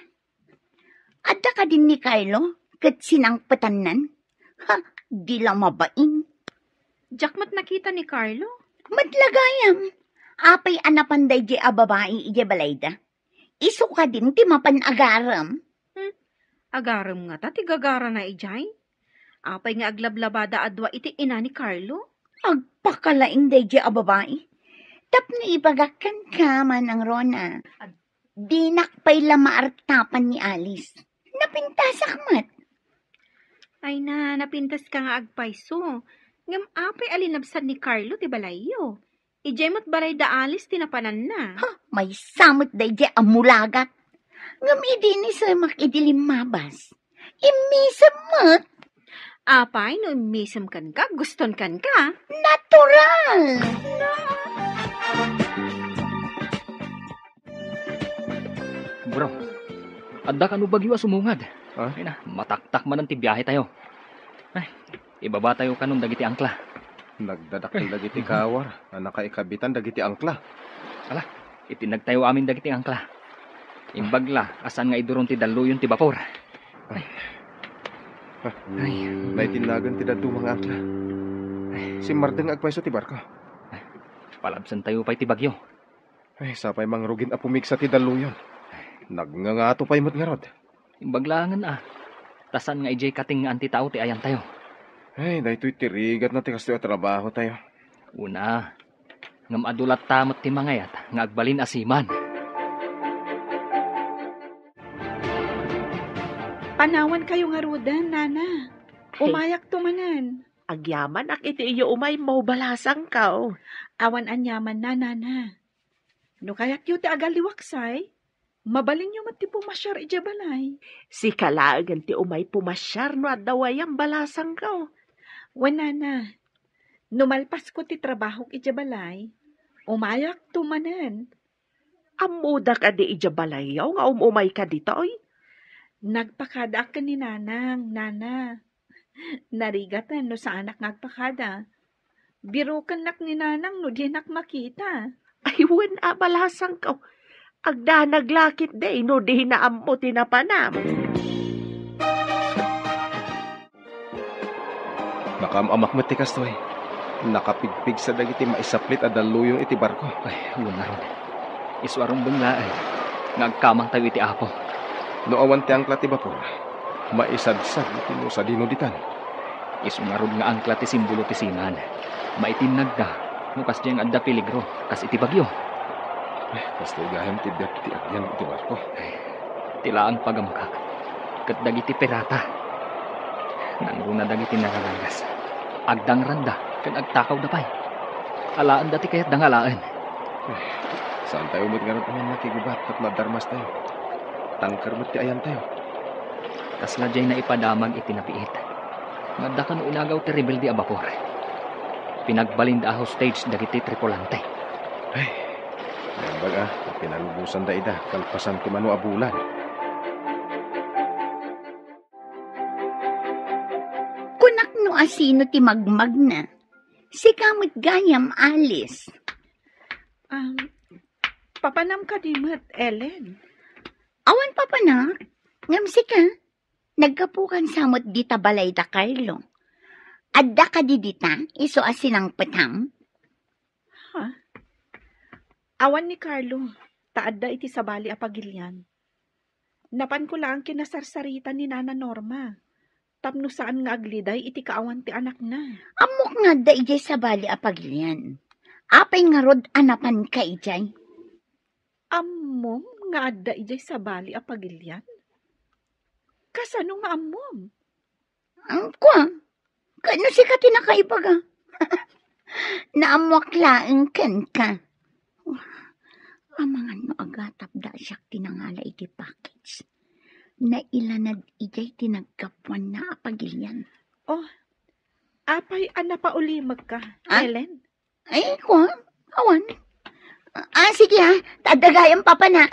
Adda kadin ni Carlo ket sinangpetannan? Ha, di la mabain. Diak met nakita ni Carlo. Met la gayam. Apay a napan daydiay a babai idiay balayda? Isu kadin ti mapan agarem? Hmm, agarem ngata ti gagarana idiay? Apay nga aglablabada a dua iti ina ni Carlo? Agpakalaing daydiay a babai. Tapno ibagak kenka, Manang Rona. Dinak pay la maartapan ni Alice. Napintasak met. Ay na, napintaska nga agpayso. Ngem apay a linabsan ni Carlo ti balayyo? Idiay met balay da Alice ti napananna. Ha, maysa met daydiay a mulagat. Ngem idi inisemak idi limmabas, immisem met. Apay no immisem kenka, guston kenka? Natural! Bro, adda kano bagyo a sumungad. Ha? Ay na, mataktak manen ti biahe tayo. Ay, ibaba tayo kanon dagiti angkla. Nagdadakkel dagiti kawar a nakaikabitan dagiti angkla. Ala, itinag tayo amin dagiti angkla. Imbag la, a saan nga iduron ti dalluyon ti bapor. Ay. Ay. Naitinnagan ti dadduma nga angkla. Ay. Simmardeng nga agpayso ti barko. Ay. Palabsan tayo pay ti bagyo. Ay, sapay mangrugin a pumigsa ti dalluyon. Nagngangato pay met ngarud. Imbag laengen a. Ta saan nga idiay katengngaan ti tao ti ayantayo. Ay, daytoy ti rigatna ti kastoy a trabahotayo. Una, ngem adu latta met ti mangayat nga agbalin a seaman. Panawankayo ngaruden, Nana. Ay. Umayakto manen. Agyamanak iti iyo umaymo, balasangko. Awan aniamanna, nana. No kayatyo ti agalliwaksay, mabalinyo met ti pumasiar idiay balay. Sika laengen ti umay pumasiar no adda wayam, balasangko. Wen, nana, no malpasko ti trabahok idiay balay, umayakto manen. Ammoda kadi idiay balayyo nga um-umayka ditoy? Nagpakadaak ken ni nanang, nana. Narigaten no saanak nga agpakada. Birokennak ni nanang no dinak makita. Ay, wen a, balasangko. Agdanag la ketdi no dina ammo ti napanam. Nakaam-amak met ti kastoy. Nakapigpigsa dagiti maisaplit a dalluyon iti barko. Ay, wen ngarud. Isu a rumbeng laeng nga agkamangtayo iti Apo. No awan ti angkla ti bapor, maisadsad iti no sadino ditan. Isu ngarud nga angkla ti simbolo ti siman. Maitinnagda no kasdiay nga adda peligro, kas iti bagyo. Ay, kastoy gayam ti biag ti agyan iti barko. Ay, ti laeng pagamakak ket dagiti pirata. Nangruna dagiti nararangas. Agdangranda ken agtakawda pay. Alaenda ti kayatda nga alaen. Ay, saantayo met ngarud a mannakigubat tapno adda armastayo. Tangker met ti ayantayo. Kasla diay naipadamag iti nabiit. Nga adda kano inagaw ti rebelde a bapor. Pinagbalinda a hostage dagiti tripulante. Ay, naimbag a, pinalubosanda ida kalpasan ti mano a bulan. Kunak no asino ti magmagna. Sika met gayam, Alice. Um, papanam kadi met, Ellen? Awan papanak, ngem sika, naggapukan sa met dita balay da Carlo. Adda kadi dita, isu a sinangpetam? Ha? Awan ni Carlo, ta adda iti sabali a pagilian. Napanko laeng kinasarsarita ni Nana Norma, tapno saan nga agliday iti kaawan ti anakna. Ammok nga adda idiay sabali a pagilian. Apay ngarud a napanka idiay? Ammom nga adda idiay sabali a pagilian? Kasano nga ammom? Ang kua, ket no sika ti nakaibaga. Naammoak laeng kenka. Amangan no agatapda siak ti nangala iti package. Nailanad idiay ti naggapuanna a pagilian. Oh, apay a napaulimekka, Ah? Ellen? Ay, kua, awan. Ah, sige, ah. Ta adda gayam papanak.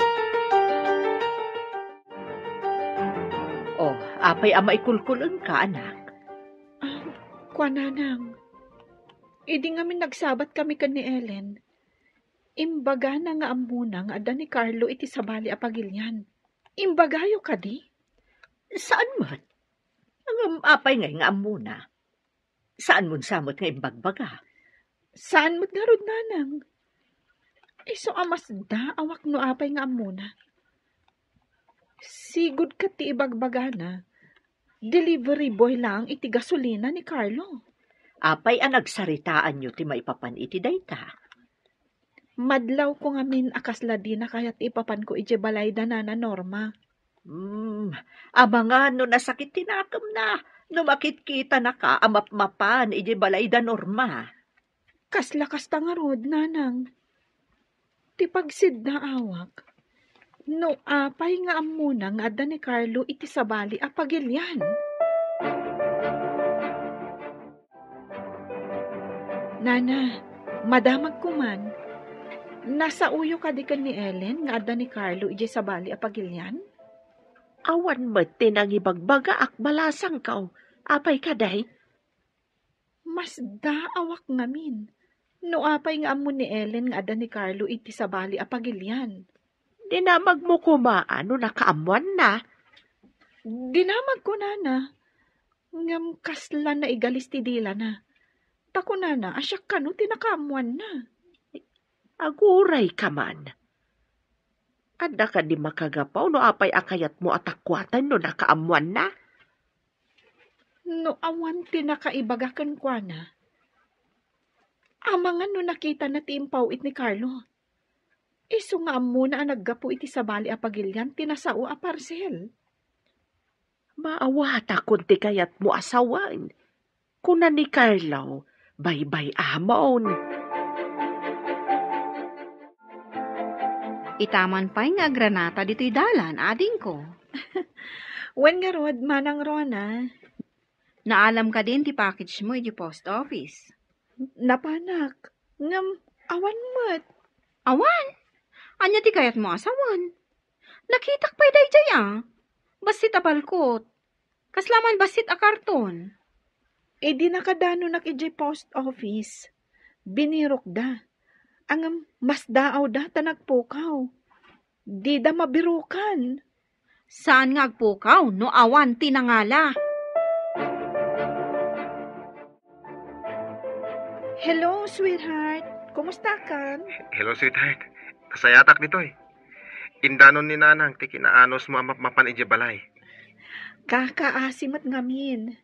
Oh, apay a maikulkul-engka, anak? Ah, kua, nanang. Idi ngamin nagsabat kami ken ni Ellen, imbagana nga ammona nga adda ni Carlo iti sabali a pagilian. Imbagayo kadi? Saan met? Ngem apay ngay nga ammona? Saan mon sa met nga imbagbaga? Saan met ngarud, nanang? Isu a masdaawak no apay nga ammona. Sigud ket ti ibagbagana, delivery boy laeng iti gasolina ni Carlo. Apay a nagsaritaanyo ti maipapan iti dayta? Madlawko ngamin a kasla dina kayat ti ipapanko idiay balay da Nana Norma. Hmm, amangan no nasakit ti nakemna no makitkitanaka a mapmapan idiay balay da Norma. Kasla kasta ngarud, nanang. Ti pagsiddaawak, no apay nga ammona nga adda ni Carlo iti sabali a pagilian. Nana, madamagko man. Nasaoyo kadi ken ni Ellen nga adda ni Carlo idiay sabali a pagilian? Awan met ti nangibagbagaak, balasangko. Apay kadi? Masdaawak ngamin no apay nga ammo ni Ellen nga adda ni Carlo iti sabali a pagilian. Dinamagmo koma no nakaammoanna? Dinamagko, nana. Ngem kasla naigalis ti dilana. Ta kunana a siak kano ti nakaammoanna. Agurayka man. Adda kadi makagapu no apay a kayatmo a takuaten no nakaammoanna? No awan ti nakaibaga kenkuana, amangan no nakitana ti impaw-it ni Carlo. Isu nga ammona a naggapu iti sabali a pagilian ti nasao a parsel. Maawatakon ti kayatmo a sawen. kuna ni Carlo, baybay-amon. Itaman pay nga agranata ditoy dalan, adingko. Wen ngarud, Manang Rona. Naalam kadin ti package mo iti post office? Napanak, ngem awan met. Awan? Ania ti kayatmo a sawen? Nakitak pay daydiay a. Bassit a balkot. Kasla man bassit a karton. Idi nakadanunak idiay post office, binirokda. Ngem masdaawda ta nagpukaw. Dida mabirukan. Saan nga agpukaw no awan ti nangala? Hello, sweetheart. Kumusta kan? Hello, sweetheart. Nasayatak ditoy. Indanon ni Nanang ti kinaanusmo a mapmapan idiay balay. Kakaasi met ngamin.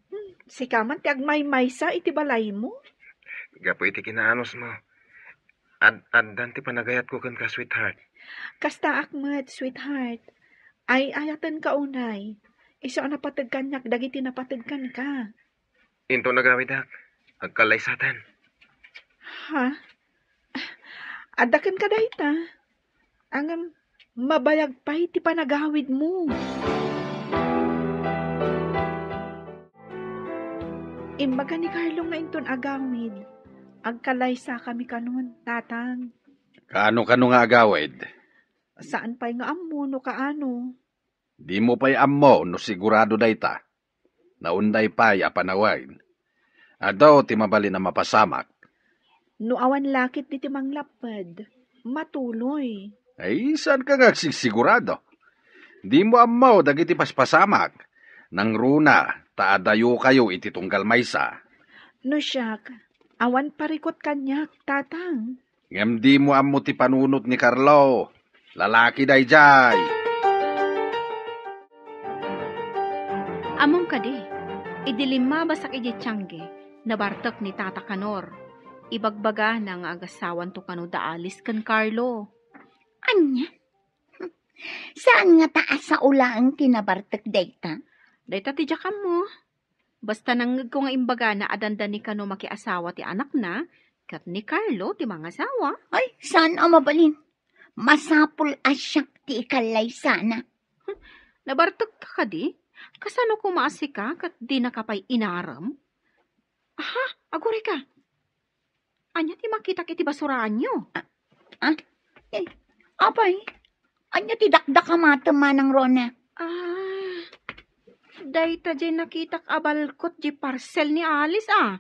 Hmm, sika man ti agmaymaysa iti balaymo? Gapu iti kinaanusmo, ad-addan ti panagayatko kenka, sweetheart. Kastaak met, sweetheart. Ay-ayatenka unay. Isu a napateg kaniak dagiti napateg kenka. Inton agawidak, agkallaysaten. Ha? Adda kenka dayta? Ngem mabayag pay ti panagawidmo. Imbaga ni Carlo nga inton agawid, agkalaysakami kanon, Tatang. Kaano-kano nga agawid? Saan pay nga ammo no kaano. Dimo pay ammo no sigurado dayta. Naunday pay a panawen. Adu ti mabalin a mapasamak. No awan lakit diti manglapped, matuloy. Ay, saanka nga agsigsigurado? Dimo ammo dagiti paspasamak. Nangruna ta adayokayo iti tunggal maysa. No siak, awan parikut kaniak, Tatang. Ngem dimo ammo ti panunot ni Carlo. Lalaki daydiay. Ammom kadi, idi limmabasak idiay tiangge, nabartek ni Tata Kanor. Ibagbagana nga agasawanto kano da Alice ken Carlo. Ania? Saan ngata a sao laeng ti nabartek dayta? Dayta ti diak ammo. Basta nangngegko nga imbagana a dandani kano makiasawa ti anakna, ket ni Carlo ti mangasawa. Ay, saan a mabalin. Masapul a siak ti ikallaysana. Nabartekka kadi? Kasano koma a sika ket dinaka pay inarem? Aha, agurayka. Ania ti makitak iti basuraanyo? Ah, ah, eh, apay, ania ti dakdakamatem, Manang Rona? Ah, dayta diay nakitak a balkot diay parcel ni Alice, ah.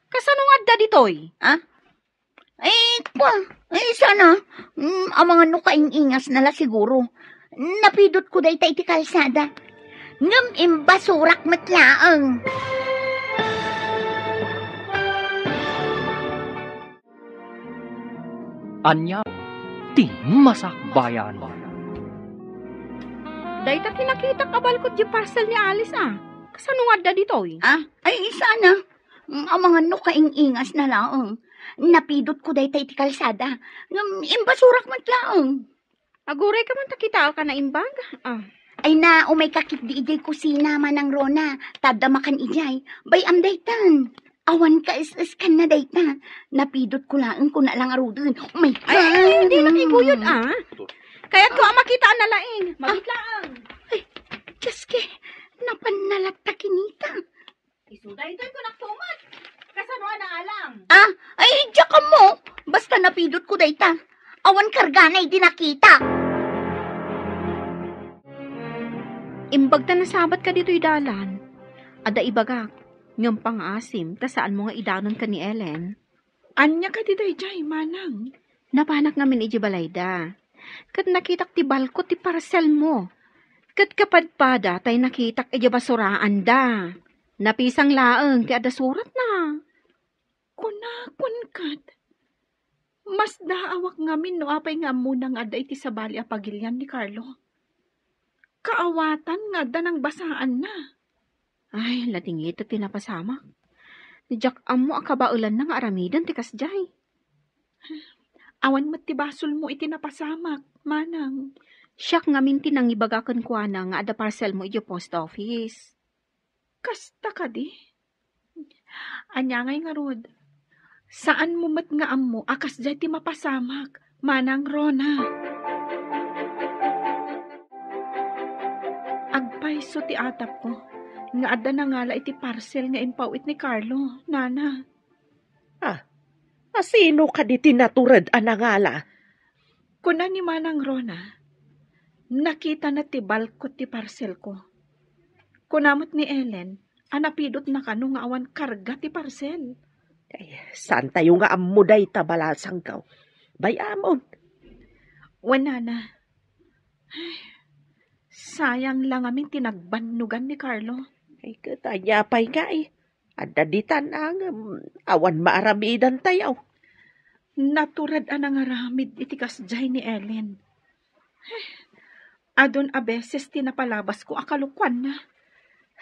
Kasano nga adda ditoy? Ah? Eh, kwa, eh, sana, mm, amangan no kaing-ingasna la siguro. Napidutko dayta iti kalsada. Ngem imbasurak met laeng. Ania ti masakbayan? Dayta ti nakitak a balkot diay parcel ni Alice, ah. Kasano nga adda ditoy? Ah, ay, sana. Mm, amangan no kaing-ingasna laeng. Napidutko dayta iti kalsada. Ngem imbasurak met laeng. Agurayka man ta kitaek a naimbag. Ah. Ay na, umayka ketdi idiay kusina, Manang Rona. Ta adda makan idiay. Bay-am daytan. Awan kaes-eskanna dayta. Napidutko laeng kuna la ngaruden. Umayka. Ay, ay, ay, di makiguyod, ah. Kayatko a makitaanna laeng. Mabit laeng. Ay, Diyos ke, napanna latta kinita. Isu daytoy kunakto met. Kasano a naalam? Ah, ay, diak ammo. Basta napidutko dayta. Awan kargana idi nakita. Imbag ta nasabatka ditoy dalan. Adda ibagak, ngem pangaasim ta saanmo nga idanon ken ni Ellen. Ania kadi daydiay, Manang? Napanak ngamin idiay balayda. Ket nakitak ti balkot ti parcelmo. Ket kapadpada tay nakitak idiay basuraanda. Napisang laeng ti adda suratna. Kunakon ket, masdaawak ngamin no apay nga ammona nga adda iti sabali a pagilian ni Carlo. Kaawatan nga adda nangbasaanna. Ay, latingitek ti napasamak. Diak ammo a kabaelanna nga aramiden ti kasdiay. Awan met ti basolmo iti napasamak, Manang. Siak ngamin ti nangibaga kenkuana nga adda parcelmo idiay post office. Kasta kadi? Ania ngay ngarud? Saanmo met nga ammo a kasdiay ti mapasamak, Manang Rona. Agpayso ti atapko nga adda nangala iti parcel nga impaw-it ni Carlo, Nana. Ah, asino kadi ti natured a nangala? Kuna ni Manang Rona, nakitana ti balkot ti parcelko. Kuna met ni Ellen a napidotna kano nga awan karga ti parcel. Ay, saantayo nga ammo dayta, balasangko. Bay-amon. Wen, Nana. Ay, sayang la ngamin ti nagbannogan ni Carlo. Ay, ket ania pay ngay? Adda ditan a ngem awan maaramidantayo. Natured a nangaramid iti kasdiay ni Ellen. Adun a beses ti napalabasko a kalokuanna.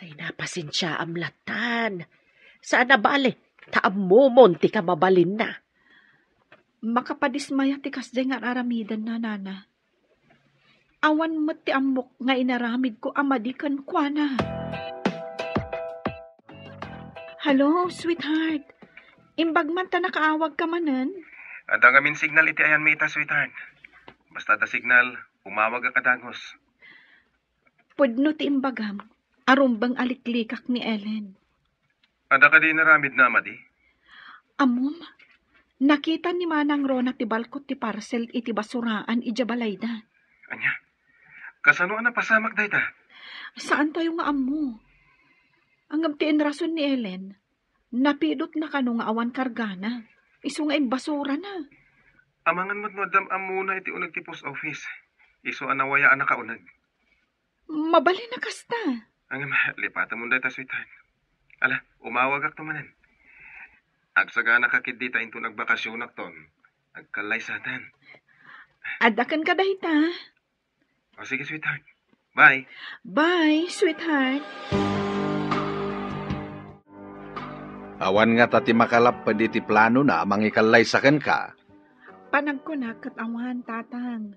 Ay, napasensiaam lattan. Saan a bale, ta ammomon ti kamabalinna. Makapadismaya ti kasdiay nga ar-aramidenna, Nana. Awan met ti ammok nga inaramidko a madi kenkuana. Hello, sweetheart. Imbag man ta nakaawagka manen? Adda ngamin signal iti ayanmi ita, sweetheart. Basta adda signal, umawagak a dagus. Pudno ti imbagam a rumbeng a liklikak ni Ellen. Adda kadi inaramidna a madi? Ammom, nakita ni Manang Rona ti balkot ti parcel iti basuraan idiay balayda. Ania? Kasano a napasamak dayta? Saantayo nga ammo. Ngem ti inrason ni Ellen, napidotna kano nga awan kargana, isu nga imbasurana. Amangan met no adda ammona iti uneg ti post office. Isu a nawaya a nakauneg. Mabalin a kasta. Ngem, lipatemon dayta, sweetheart. Ala, umawagakto manen. Agsaganaka ketdi ta inton agbakasionakton, agkallaysatan. Adda kenka dayta. O, sige, sweetheart. Bye. Bye, sweetheart. Awan ngata ti makalapped iti planona a mangikallaysa kenka. Panagkunak ket awan, Tatang.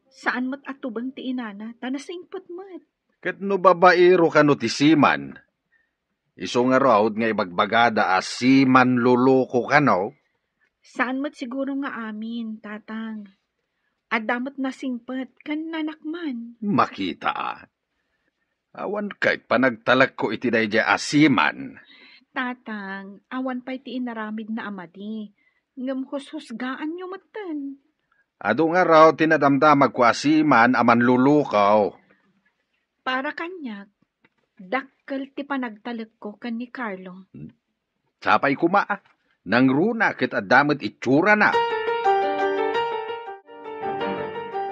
Saan met a tubeng ti inana, ta nasingpet met. Ket no babaero kano ti seaman, isu ngarud nga ibagbagada a seaman loloko kano? Saan met siguro nga amin, Tatang. Adda met nasingpet ken nanakman. Makita a. Awan ket panagtalekko iti daydiay a seaman. Tatang, awan pay ti inaramidna a madi, ngem hushusgaanyo metten. Adu ngarud ti nadamdamagko a seaman a manlulukaw. Para kaniak, dakkel ti panagtalekko ken ni Carlo. Hmm. Sapay koma, nangruna ket adda met itsurana.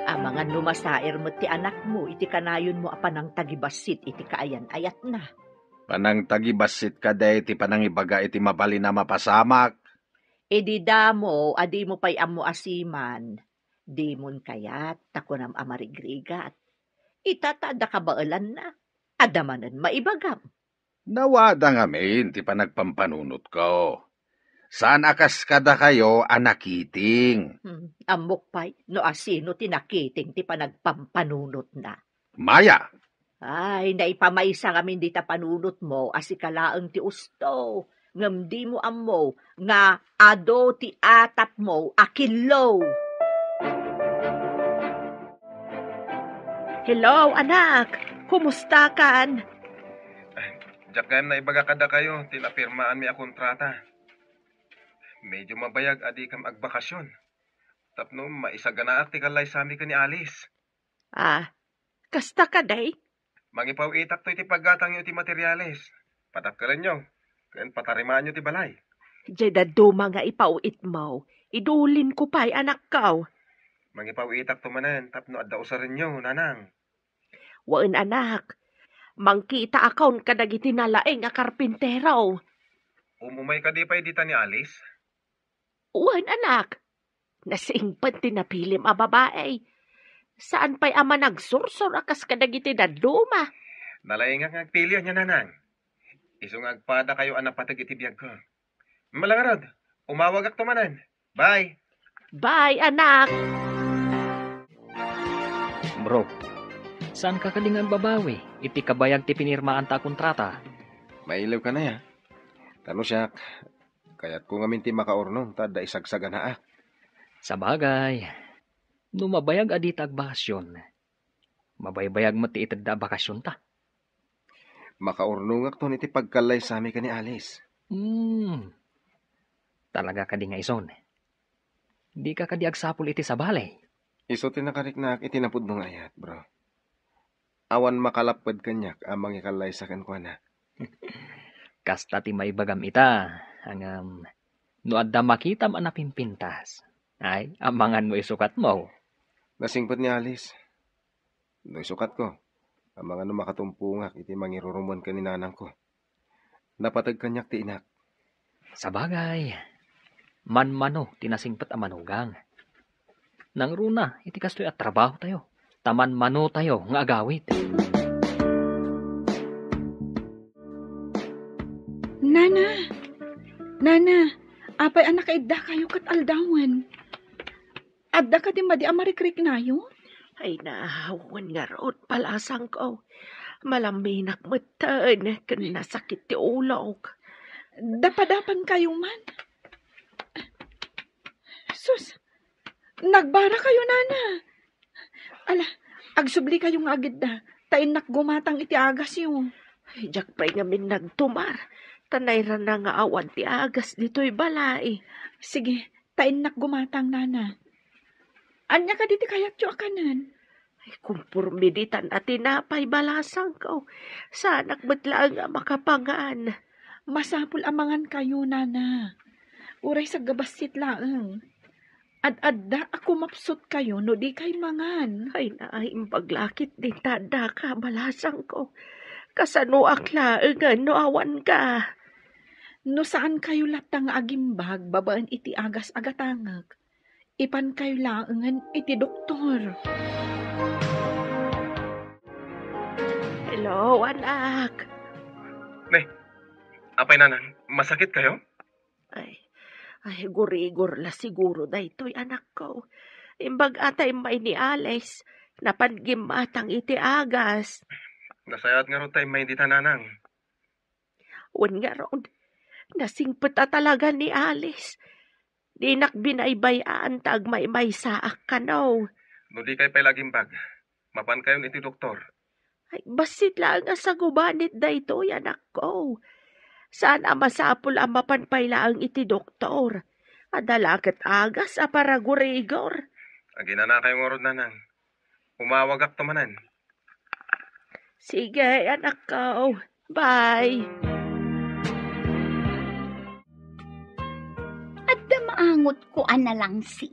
Amangan no masair met ti anakmo iti kanayonmo a panangtagibassit iti kaayan-ayatna. Panangtagibassit kadi ti panangibaga iti mabalin a mapasamak? Idi damo a dimo pay ammo a seaman, dimon kayat ta kunam a marigrigat. Ita ta adda kabaelanna, adda manen maibagam. Nawada ngamin ti panagpampanunotko. Saan a kas kadakayo a nakiting. Hmm, ammok pay no asino ti nakiting ti panagpampanunotna. Maya! Ay, naipamaysa ngamin dita panunotmo a sika laeng ti usto, ngem dimo ammo nga adu ti atapmo a killo. Hello, anak! Kumustakan? Diak gayam naibaga kadakayo ti napirmaanmi a kontrata. Medyo mabayag a dikam agbakasyon tapno maisaganaak ti kallaysami ken ni Alice. Ah, kasta kadi? Mangipaw-itak toy ti paggatangyo iti materiales. Padakkelenyo ken patarimaanyo ti balay. Diay dadduma nga ipaw-itmo, idulinko pay, anakko. Mangipaw-itakto manen tapno adda usarenyo, nanang. Wen, anak. Mangkitaakon kadagiti nalaing a karpintero. Umumay kadi pay dita ni Alice? Wen, anak. Nasingpet ti napilim a babai. Saan pay a managsursor a kas kadagiti dadduma. Nalaingak nga agpili ania, nanang. Isu nga agpadakayo a napateg iti biagko. Mala ngarud, umawagakto manen. Bye. Bye, anak. Bro, saanka kadi nga agbabawi iti kabayag ti pinirmaanta a kontrata? Mailiwka aya? Ta no siak, kayatko ngamin ti makaurnong ta adda isagsaganaak. Sabagay, no mabayag a dita agbakasyon, mabaybayag met ti itedda a bakasyonta. Makaurnongakton iti pagkallaysami ken ni Alice. Hmm. Talaga kadi nga ison? Dika kadi agsapul iti sabali? Isu ti nakariknaak iti napudno nga ayat, bro. Awan makalapped kaniak a mangikallaysa kenkuana. Kasta ti maibagam ita, ngem no adda makitam a napimpintas, ay, amangan no isukatmo. Nasingpet ni Alice. No isukatko, amangan no makatumpongak iti mangirurumuen ken ni nanangko. Napateg kaniak ti inak. Sabagay, manmano ti nasingpet a manugang. Nangruna iti kastoy a trabahotayo, ta manmanotayo nga agawid. Nana, nana, apay a nakaiddakayo ket aldawen? Adda kadi madi a marikriknayo? Ay, na, wen ngarud, balasangko. Malaminak metten ken nasakit ti ulok. Dapadapan kayo man. Sus, nagbara kayo, nana. Ala, agsubli kayo nga agidda, ta innak gumatang iti agasyo. Ay, diak pay ngamin nagtumar, ta nairana nga awan ti agas ditoy balay. Sige, ta innak gumatang, nana. Ania kadi ti kayatyo a kanen? Ay, kumporme ditan a tinapay, balasangko. Saanak met laeng a makapangan. Masapul a mangan kayo, nana. Uray saggabassit laeng. Ad-adda a kumapsut kayo no di kay mangan. Ay, naimbag lakit din ta addaka, balasangko. Kasanoak laengen no awan ka? No saan kayo latta nga agimbag babaen iti agas a gatangek, ipan kayo laengen iti doktor. Hello, anak. Ne, apay nanang, masakit kayo? Ay, ay, gurigor la siguro daytoy, anakko. Imbag a ta immay ni Alice, napan gimmatang iti agas. Nasayaat ngarud ta immay dita, nanang. Wen ngarud, nasingpet a talaga ni Alice. Dinak binaybay-an ta agmaymaysaak kano. No di kay pay la agimbag, mapan kayon iti doktor. Ay, bassit laeng a sagubanit daytoy, anakko. Saan a masapul a mapan pay laeng iti doktor. Adda la ket agas a paragurigor. Aginana kayo ngarud, nanang. Umawagakto manen. Sige, anakko. Bye. Adda maangotko a nalangsi.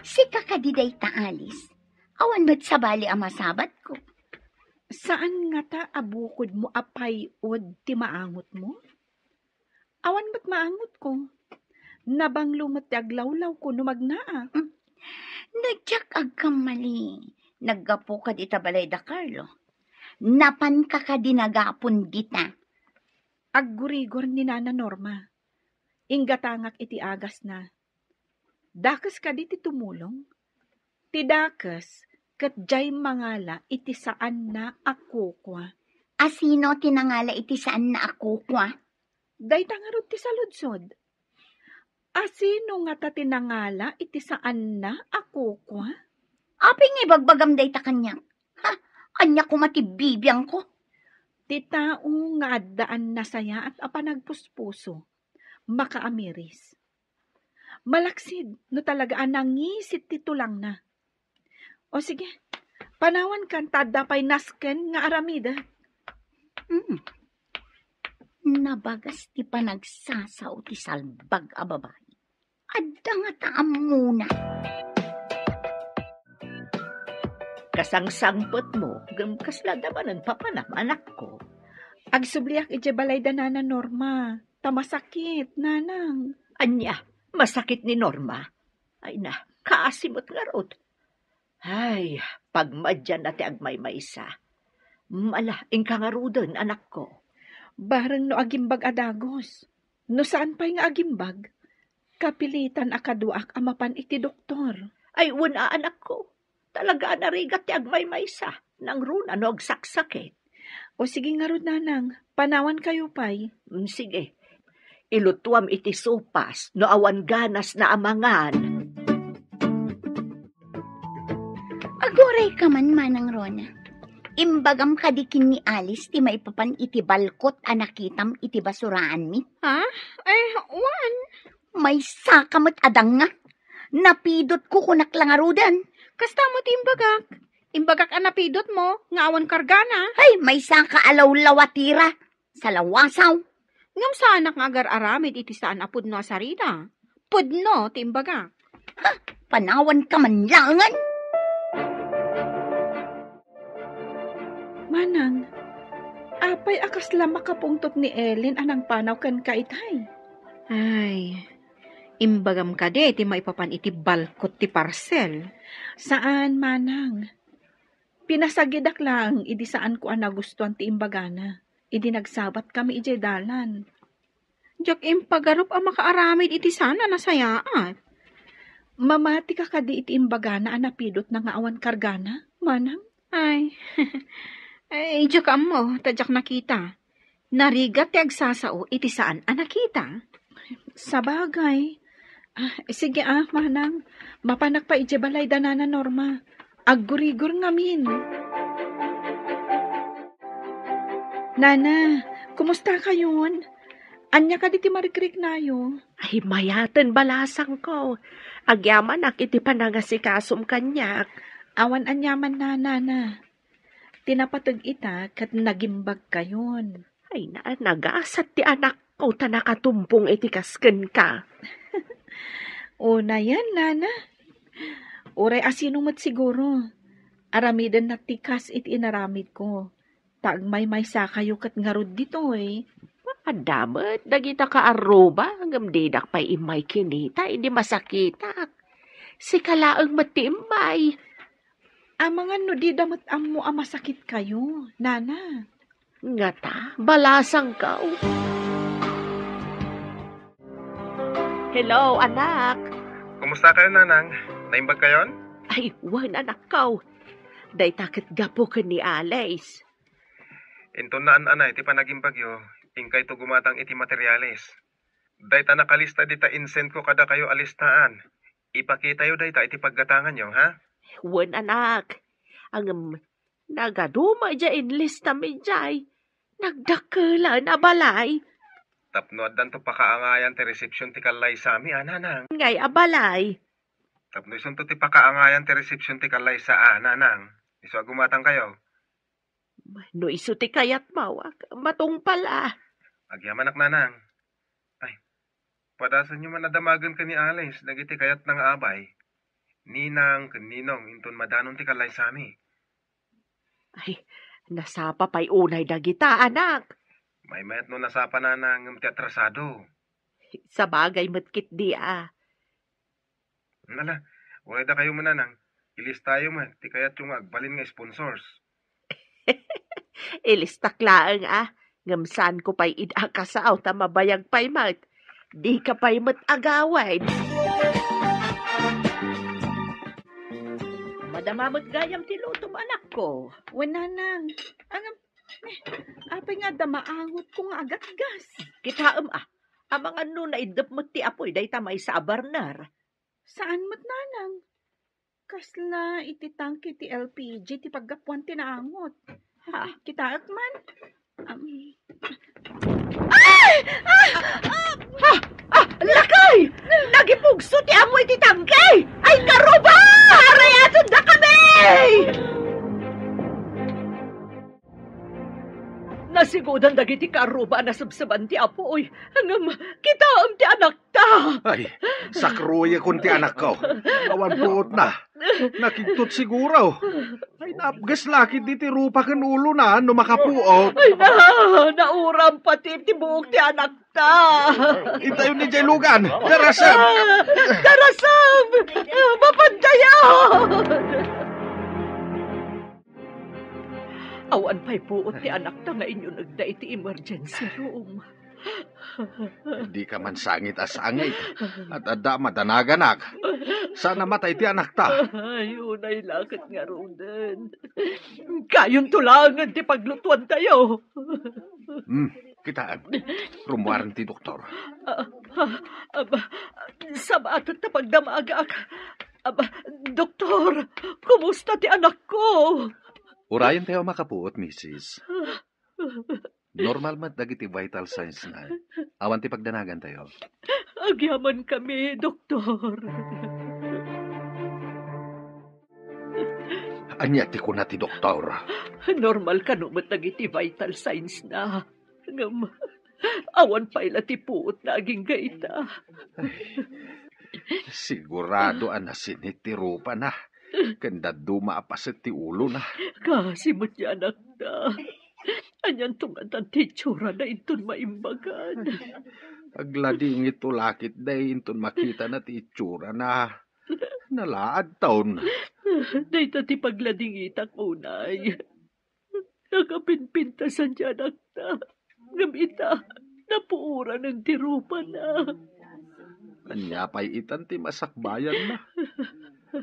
Sika kadi dayta, Alice? Awan met sabali a masabatko. Saan ngata a bukodmo a pay-od ti maangotmo? Awan met maangotko. Nabanglo met ti aglawlawko no magnaak. Hmm. No diak agkammali, naggapuka dita balay da Carlo. Napanka kadi nagapon dita? Aggurigor ni Nana Norma. Inggatangak iti agasna. Dakes kadi ti tumulong? Ti dakes ket diay mangala iti saanna a kukua. A sino ti nangala iti saanna a kukua? Dayta ngarud ti saludsod. A sino ngata ti nangala iti saanna a kukua? Apay nga ibagbagam dayta kaniak? Ha? Ania koma ti bibiangko? Ti tao nga addaan nasayaat a panagpuspuso, makaamiris. Malaksid no talaga a nangisit ti tulangna. O sige, panawankan ta adda pay nasken nga aramidek. Hmm. Nabagas ti panagsasao ti salbag a babai. Adda ngata ammona. Kasangsangpetmo, ngem kasla adda manen papanam, anakko. Agsubliak idiay balay da Nana Norma, ta masakit, nanang. Ania, masakit ni Norma? Ay na, kaasi met ngarud. Ay, pagmadianna ti agmaymaysa. Mala, inka ngaruden, anakko. Bareng no agimbag a dagus. No saan pay nga agimbag, kapilitan a kaduaak a mapan iti doktor. Ay, wen a, anakko. Talaga a narigat ti agmaymaysa. Nangruna no agsaksakit. O sige ngarud, nanang, panawan kayo pay. Mm, sige. Ilutuam iti sopas no awan ganasna a mangan. Aguray ka man, Manang Rona. Imbagam kadi ken ni Alice ti maipapan iti balkot a nakitam iti basuraanmi? Ha? Ay, wen. Maysa ka met a danga. Napidotko kunak la ngaruden. Kasta met ti imbagak. Imbagak a napidotmo nga awan kargana. Ay, maysa ka a lawlawatira. Salawasaw. Ngem saanak nga agar-aramid iti saan a pudno a sarita. Pudno ti imbagak. Ha? Panawan ka man laengen? Manang, apay a kasla makapungtot ni Ellen a nangpanaw kenka itay? Ay, imbagam kadi ti maipapan iti balkot ti parcel? Saan, Manang. Pinasagidak laeng idi saanko a nagustuan ti imbagana. Idi nagsabatkami idiay dalan. Diak impagarup a makaaramid iti saan a nasayaat. Mamati ka kadi iti imbagana a napidotna nga awan kargana, Manang? Ay, ay, diak ammo, ta diak nakita. Narigat ti agsasao iti saan a nakita. Sabagay. Ah, sige ah, Manang. Mapanak pay idiay balay da Nana Norma. Aggurigor ngamin. Nana, kumusta kayon? Ania kadi ti marikriknayo? Ay, mayaten balasangko. Agyamanak iti panangasikasom kaniak. Awan aniaman, Nana. Ti napateg ita ket nagimbagkayon. Ay, na-, nagasat ti anakko ta nakatumpong iti kas kenka. Unayen, Nana. Uray asino met siguro. Aramidenna ti kas iti inaramidko. Ta agmaymaysa kayo ket ngarud ditoy. Adda met dagita kaarruba, ngem didak pay immay kinita idi masakitak. Sika laeng met ti immay. Amangan no dida met ammo a masakit kayo, Nana. Ngata, balasangko. Hello, anak. Kumusta kayo, Nanang? Naimbag kayon? Ay, wen, anakko. Dayta ket gapu ken ni Alice. Inton naan-anay ti panagimbagyo, inkayto gumatang iti materialis. Dayta nakalista dita insendko kadakayo a listaan. Ipakitayo dayta iti paggatanganyo, ha? Wen, anak. Ngem, nagadu met diay inlistam idiay. Nagdakelan a balay. Tapno addanto pakaangayan ti resepsiyon ti kallaysami, a, Nanang. Ngay a balay? Tapno isunto ti pakaangayan ti resepsiyon ti kallaysa, a, Nanang. Isu a gumatangkayo. No isu ti kayatmo, ak-, matungpal a. Agyamanak, Nanang. Ay, padasenyo man a damagen ken ni Alice dagiti kayatna nga abay, ninang ken ninong, inton madanon ti kallaysami. Ay, nasapa pay unay dagita, anak. Maymayat no nasapa, Nanang, ngem ti atrasado. Sabagay met ketdi a. Ala, uray dakayo met, Nanang. Ilistayo met ti kayatyo nga agbalin nga sponsors. Ilistak laeng a, ngem saanko pay ida a kasao ta mabayag pay met. Dika pay met agawid. Madama met gayam ti lutom, anakko. Wen, Nanang. Ngem, eh, apay nga adda maangotko nga agatgas? Kitaem a, amangan no naiddep met ti apoy dayta maysa a burner. Saan met, Nanang? Kasla iti tangke ti L P G ti paggapuan ti naangot. Ha? Kitaek man. Am, ay! Ah! Ah! Ah! Lakay! Nagipugso ti apoy iti tangke! Ay, karuba! Arayaten dakami! Nasigudan dagiti karuba a nasebseban ti apoy. Ngem, kitaem ti anakta. Ay, sakruyakon ti anakko. Awan puotna. Nakigtot siguro. Ay, napges la ketdi ti rupa ken ulona no makapuot. Ay, na, nauram pati ti buok ti anakta. Intayon idiay lugan. Darasem! Darasem! Mapantayan! Awan pay puot ti anakta nga inyunegda iti emergency room. Dika man sangit a sangit. At adda madanaganak. Saan a matay ti anakta. Ay, unay la ket ngaruden. Kayonto laengen ti paglutuantayo. Hmm. Kitaem, rummuaren ti doktor. Ah, ah, aba, sabaat ta pagdamagak. Aba, doktor, kumusta ti anakko? Urayen tayo makapuot, misis. Normal met dagiti vital signs na. Awan ti pagdanagantayo. Agyamankami, doktor. Ania ti kuna ti doktor? Normal kano met dagiti vital signs na. Ngem, awan pay la ti puot na agingga ita. Ay, sigurado a nasinit ti rupana. Ken dadduma a paset ti ulona. Kasi met ti anakta. Anianto ngatan ti itsurana inton maimbagan? Agladingitto la ketdi inton makitana ti itsurana. Nalaadton. Dayta ti pagladingitak unay. Nakapinpintasan ti anakta. Ngem ita, napuoranen ti rupana. Ania pay itan ti masakbayanna?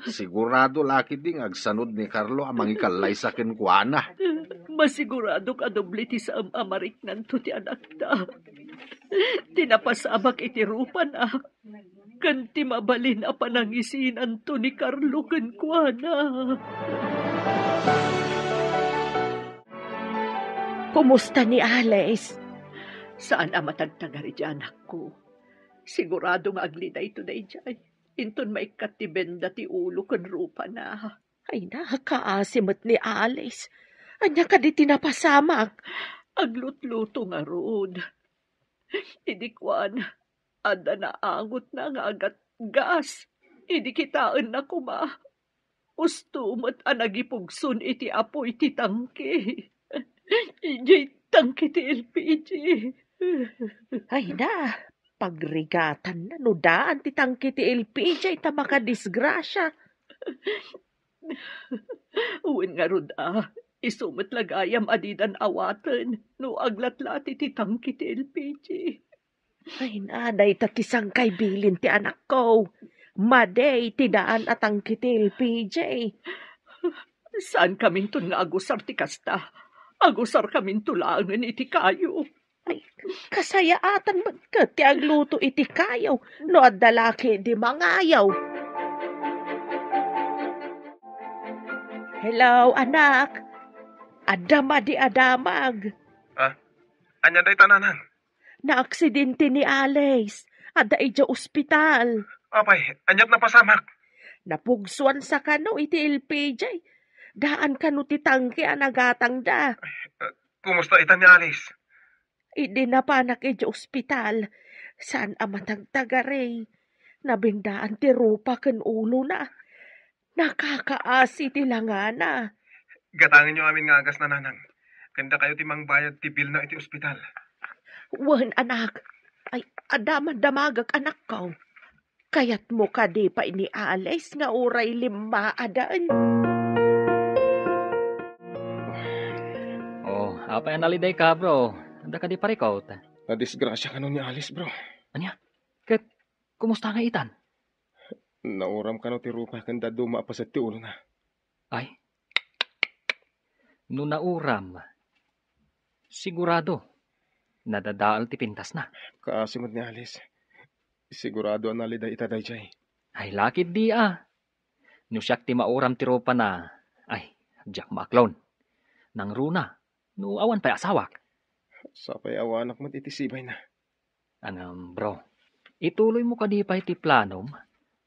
Sigurado la ketdi nga agsanud ni Carlo a mangikallaysa kenkuana. Masiguradok a doble ti saem a mariknanto ti anakta. Ti napasamak iti rupana, ken ti mabalin a panangisinanto ni Carlo kenkuana. Kumusta ni Alice? Saan a matagtagari ti anakko. Sigurado nga agli daytoy daydiay. Inton maikkat ti benda ti ulo ken rupana. Ay, nakaasi met ni Alice. Ania kadi ti napasamak? Aglutluto ngarud. Idi kuan, adda naangotna nga agatgas. Idi kitaenna koma, usto met a nagipugson iti apuy ti tangke. Idiay tangke ti L P G. Ay na, pagrigatanna no daan ti tangke ti L P G ta makadisgrasia. Wen ngarud a, isu met la gayam a didan awaten no aglatlati ti tangke ti L P G. Ay, na, dayta ti sangkay bilin ti anakko. Madi ti daan a tangke ti L P G. Saan kaminton nga agusar ti kasta? Agusar kaminto laengen iti kayo. Ay, kasayaatan met ket ti agluto iti kayo no adda la ketdi mangayo. Hello, anak. Adda madi a damag. Ah, ania dayta, nanang? Naaksidente ni Alice. Adda idiay ospital. Apay, aniat napasamak? Napugsuan sa kano iti L P G. Daan kano ti tangke a nagatangda. Eh, kumusta ita ni Alice? Idi napanak idiay ospital, saan a matagtagari. Nabendaan ti rupa ken ulona. Nakakaasi ti langana. Gatangenyo amin nga agasna, nanang. Ken dakayo ti mangbayad ti bilna iti ospital. Wen, anak. Ay, adda man damagak, anakko. Kayatmo kadi pay ni Alice nga uray limmaaden? Oh, apay a nalidayka, bro? Adda kadi parikut? Nadisgrasia kano ni Alice, bro. Ania? Ket kumusta nga itan? Nauram kano ti rupa ken dadduma a paset ti ulona. Ay. No nauram, sigurado, nadadael ti pintasna. Kaasi met ni Alice. Sigurado a naliday ita daydiay. Ay, lakit di a. No siak ti mauram ti rupana, ay, diak maaklon. Nangruna, no awan pay asawak. Sapay awanak met iti sibayna. Ngem, bro, ituloymo kadi pay ti planom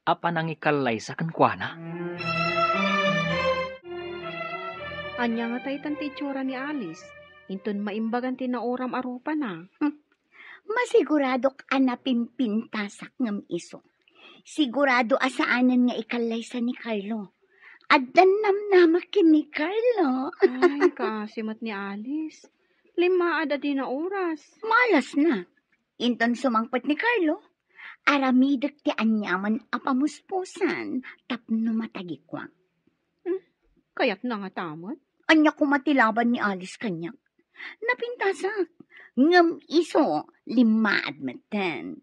a panangikallaysa kenkuana? Ania ngata itan ti itsura ni Alice inton maimbagan ti nauram a rupana? Hmm. Masiguradok a napimpintasak ngem isu. Sigurado a saanen nga ikallaysa ni Carlo. Addan namnamak ken ni Carlo. Ay, kaasi met ni Alice. Limmaad a di nauras. Malasna. Inton sumangpet ni Carlo, aramidek ti aniaman a pamuspusan tapno matagikuak. Hmm, kayatna ngata met? Ania koma ti laban ni Alice kaniak? Napintasak. Ngem isu, limmaad metten.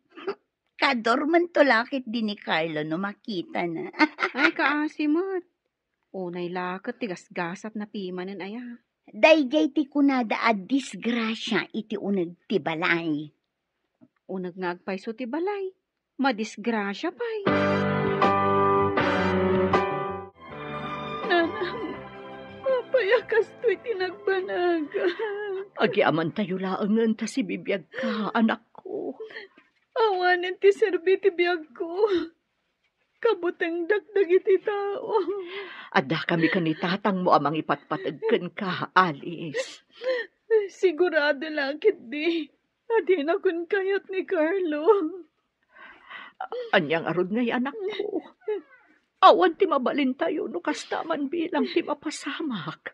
Kadormento la ketdi ni Carlo no makitana. Ay, kaasi met. Unay la ket ti gasgasatna pimanen aya. Daydiay ti kunada a disgrasia iti uneg ti balay. Uneg nga agpayso ti balay, madisgrasia pay. Nanang, apay a kastoy ti nagbanag? Agyamaentayo laengen ta sibibiagka, anakko. Awanen ti serbi ti biagko. Kabutengdak dagiti tao. Addakami ken ni tatangmo a mangipatpateg kenka, Alice. Sigurado la ketdi a dinakon kayat ni Carlo. Ania ngarud ngay, anakko? Awan ti mabalintayo no kasta man bilang ti mapasamak.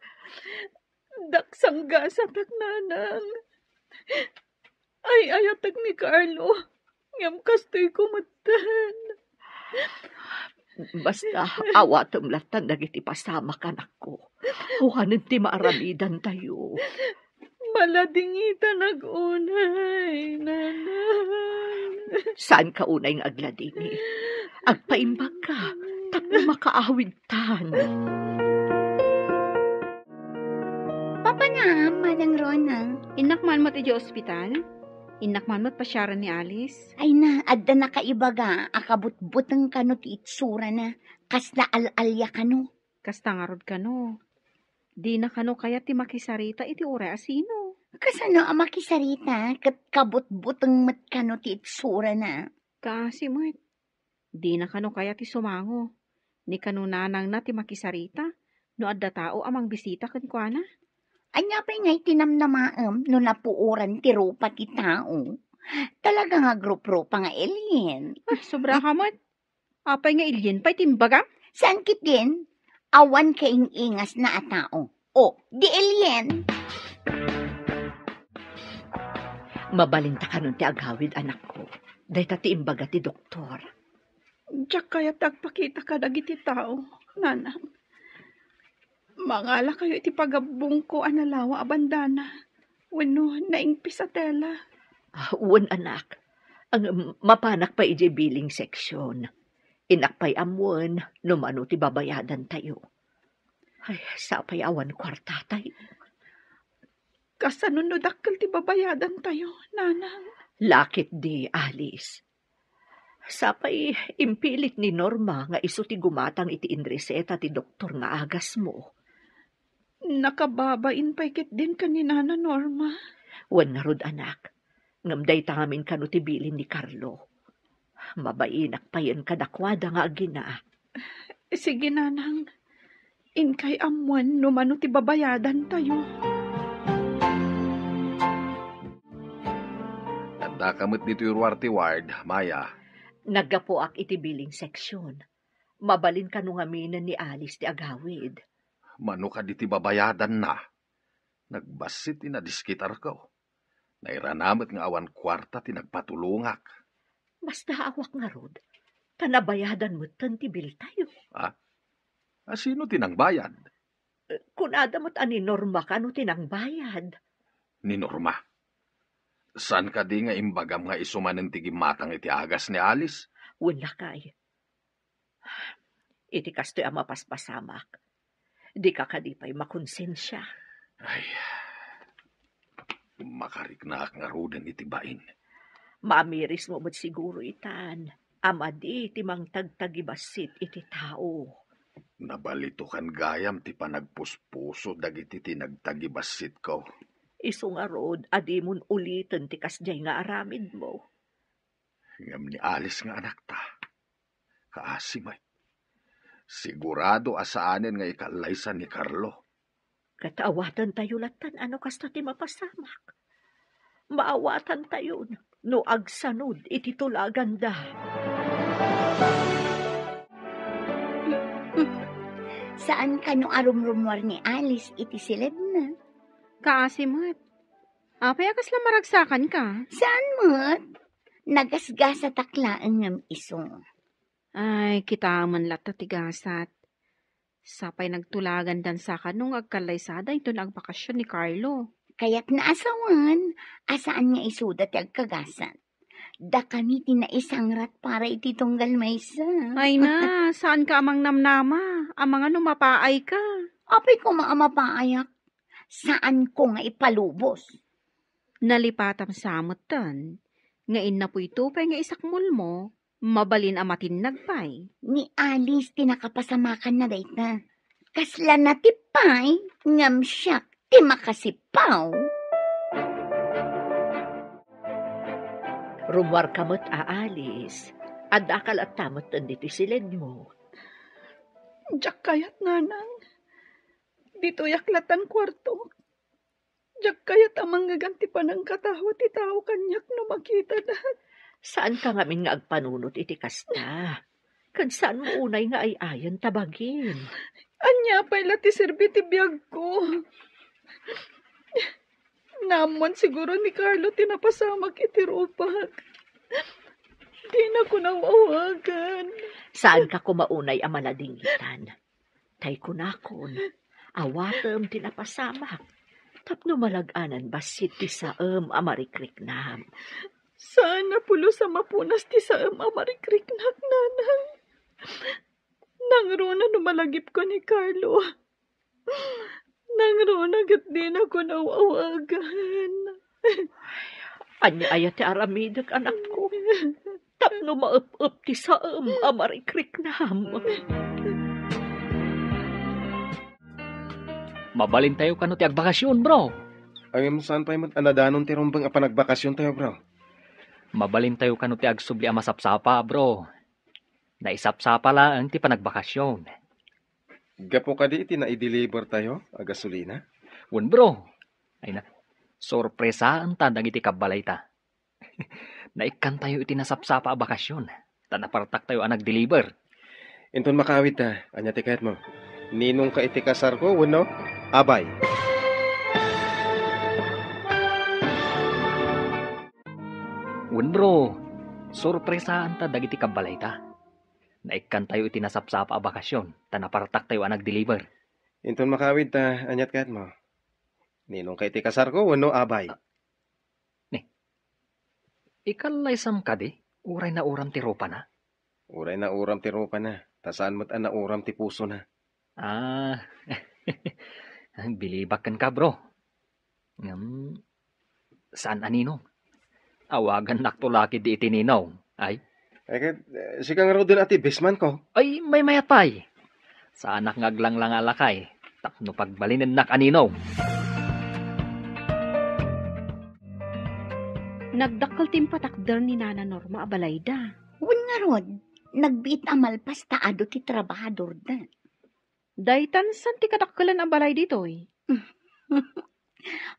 Daksanggasatak, nanang. Ay-ayatek ni Carlo, ngem kastoyko metten. Basta, awatem lattan dagiti pasamak, anakko. Awanen ti maaramidantayo. Maladingitanak unay, nanang. Saanka unay nga agladingit. Agpaimbagka, tapno makaawidtan. Papanam, Manang Rona. Innak man met idiay ospital? Innak man met pasiaren ni Alice? Ay na, adda nakaibaga a kabutbuteng kano ti itsurana, kasla al-alia kano. Kasta ngarud kano. Dina kano kayat ti makisarita iti uray a sino? Kasano a makisarita ket kabutbuteng met kano ti itsurana? Kaasi met. Dina kano kayat ti sumango. Ni kano nanangna ti makisarita no adda tao a mangbisita kenkuana. Ania pay ngay ti namnamaem no napuoran ti rupa ti tao? Talaga nga grup-rupa nga alien. Ay, sobra ka met. Apay nga alien pay ti imbagam? Saan ketdin? Awan kaing-ingasna a tao. O, di alien. Mabalinta kanon ti agawid, anakko. Dayta ti imbaga ti doktor. Diak kayat ti agpakita kadagiti tao, nanang. Mangalakayo iti pagabbongko a nalawa a bandana wenno naingpis a tela. Ah, wen, anak. Ang mapanak pay idiay billing section. Innak pay ammoen no mano ti babayadantayo. Ay, sapay awan kuartatay. Kasano no dakkel ti babayadantayo, nanang? Lakit di, Alice. Sapay impilit ni Norma nga isu ti gumatang iti inreseta ti doktor nga agasmo. Nakababain pay ketdin ken ni Nana Norma. Wen ngarud, anak. Ngem dayta ngamin kano ti bilin ni Carlo. Mabainak payen kadakuada nga agina. Sige, nanang. Inkay ammoen no mano ti babayadantayo. Addaka met ditoy ruar ti ward, Maya. Naggapuak iti billing section. Mabalin kano ngaminen ni Alice ti agawid. Mano kadi ti babayadanna? Nagbassit ti nadiskitarko. Nairana met nga awan kuarta ti nagpatulongak. Basta awan ngarud, ta nabayadan metten ti biltayo. Ah? A, sino ti nangbayad? Eh, kunada met a ni Norma kano ti nangbayad. Ni Norma? Saan kadi nga imbagam nga isu manen ti gimmatang iti agas ni Alice? Wen, lakay. Iti kastoy a mapaspasamak, dika kadi pay makonsensia. Ay, makariknaak ngaruden iti bain. Maamirismo met siguro itan a madi ti mangtagtagibassit iti tao. Nabalitokan gayam ti panagpuspuso dagiti ti nagtagibassitko. Isu ngarud a dimon uliten ti kasdiay nga aramidmo. Ngem ni Alice nga anakta, kaasi met. Sigurado a saanen nga ikallaysa ni Carlo. Ket awatantayo lattan a no kasta ti mapasamak. Maawatantayon no agsanod iti tulaganda. Saan kano a rumrumuar ni Alice iti silebna? Kaasi met. Apay a kasla maragsakanka? Saan met? Nagasgasatak laeng ngem isu. Ay, kitaem latta ti gasat. Sapay nagtulagandan sa kano nga agkallaysada inton agbakasyon ni Carlo. Kayatna a sawen a saan nga isuda ti agkagasat. Dakami ti naisangrat para iti tunggal maysa. Ay na, saanka a mangnamnama? Amangan no mapaayka. Apay koma a mapaayak. Saanko nga ipalubos. Nalipatam sa metten, nga innapoy to pay nga isakmulmo, mabalin a matinnag pay. Ni Alice ti nakapasamakanna dayta. Kasla natip pay, ngem siak ti makasipaw. Rummuarka met a Alice, adda ka latta metten ditoy siledmo. Diak kayat, Nanang. Ditoyak latta kuartok. Diak kayat a mangngegan ti panangkatawa ti tao kaniak no makitada. Saanka ngamin nga agpanunot iti kasta. Ket saanmo unay nga ay-ayan ta bagim. Ania pay la ti serbi ti biagko? Naammuan siguro ni Carlo ti napasamak iti rupak. Dinako naaw-awagan. Saanka koma unay a maladingitan. Tay kunakon, awatem ti napasamak, tapno malag-anan bassit ti saem a marikriknam. Saan a pulos a mapunas ti saem a marikriknak, Nanang. Nangruna no malagipko ni Carlo. Nangruna ket dinako naaw-awagan. Ania aya ti aramidek, anakko? Tapno maep-ep ti saem a marikriknam. Mabalintayo kano ti agbakasyon, bro. Ngem saan pay met a nadanon ti rumbeng a panagbakasyontayo, bro? Mabalintayo kano ti agsubli a masapsapa, bro. Naisapsapa laeng ti panagbakasyon. Gapu kadi iti naidelivertayo a gasolina? Wen, bro. Ay na, sorpresaenta dagiti kabbalayta. Naikkantayo iti nasapsapa a bakasyon, ta napartaktayo a nagdeliver. Inton makaawidta, ania ti kayatmo? Ninongka iti kasarko wenno abay? Wen, bro, sorpresaenta dagiti kabbalayta. Naikkantayo iti nasapsapa a bakasyon, ta napartaktayo a nagdeliver. Inton makaawidta, ania ti kayatmo? Ninongka iti kasarko wenno abay? Ni, ikallaysam kadi, uray nauram ti rupana? Uray nauram ti rupana, ta saan met a nauram ti pusona. Ah, bilibak kenka, bro. Ngem, saan a ninong? Awagannakto la ketdi iti ninong. Ay? Ay, ket, eh, sika ngaruden a ti bestmanko. Ay, maymayat pay. Saanak nga aglanglang a lakay, tapno pagbalinennak a ninong. Nagdakkel ti impatakder ni Nana Norma a balayda. Wen ngarud, nagbiit a malpas ta adu ti trabahadorda. Daytan saan ti kadakkelan a balay ditoy?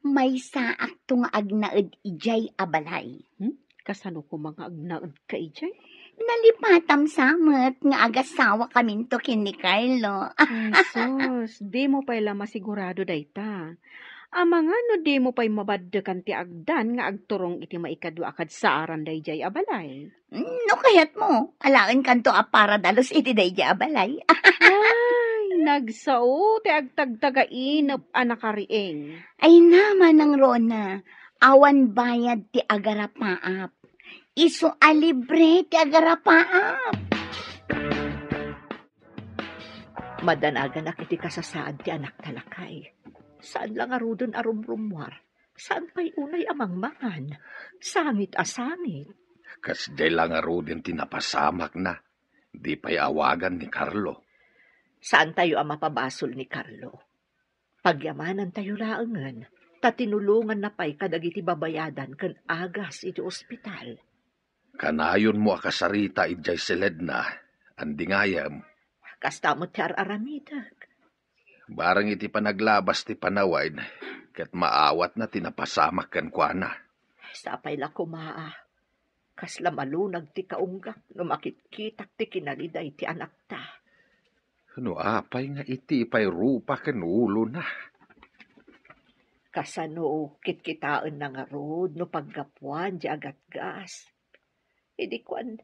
Maysaakto nga agnaed idiay a balay. Hmm? Kasano koma nga agnaedka idiay? Nalipatam sa met nga agasawakaminto ken ni Carlo. Ay, sus, dimo pay la masigurado dayta. Amangan no dimo pay mabaddekan ti agdan nga agturong iti maikadua a kadsaaran daydiay a balay. No kayatmo, alaenkanto a para dalus iti daydiay a balay. Ay, nagsao ti agtagtagainep a nakariing. Ay na, Manang Rona, awan bayad ti agarapaap. Isu a libre ti agarapaap. Madanaganak iti kasasaad ti anakta, lakay. Saan la ngaruden a rumrummuar. Saan pay unay a mangmangan. Sangit a sangit. Kasdiay la ngaruden ti napasamakna. Di pay awagan ni Carlo. Saantayo a mapabasol ni Carlo. Pagyamanantayo laengen, ta tinulonganna pay kadagiti babayadan ken agas iti ospital. Kanayonmo a kasarita idiay siledna, andi ngayem. Kasta met ti ar-aramidek. Bareng iti panaglabas ti panawen, ket maawatna ti napasamak kenkuana. Sapay la koma a kasla malunag ti kaunggak no makitkitak ti kinaliday ti anakta. No apay nga iti pay rupa ken ulona? Kasano kitkitaenna ngarud no paggapuan di agatgas? Idi kuan,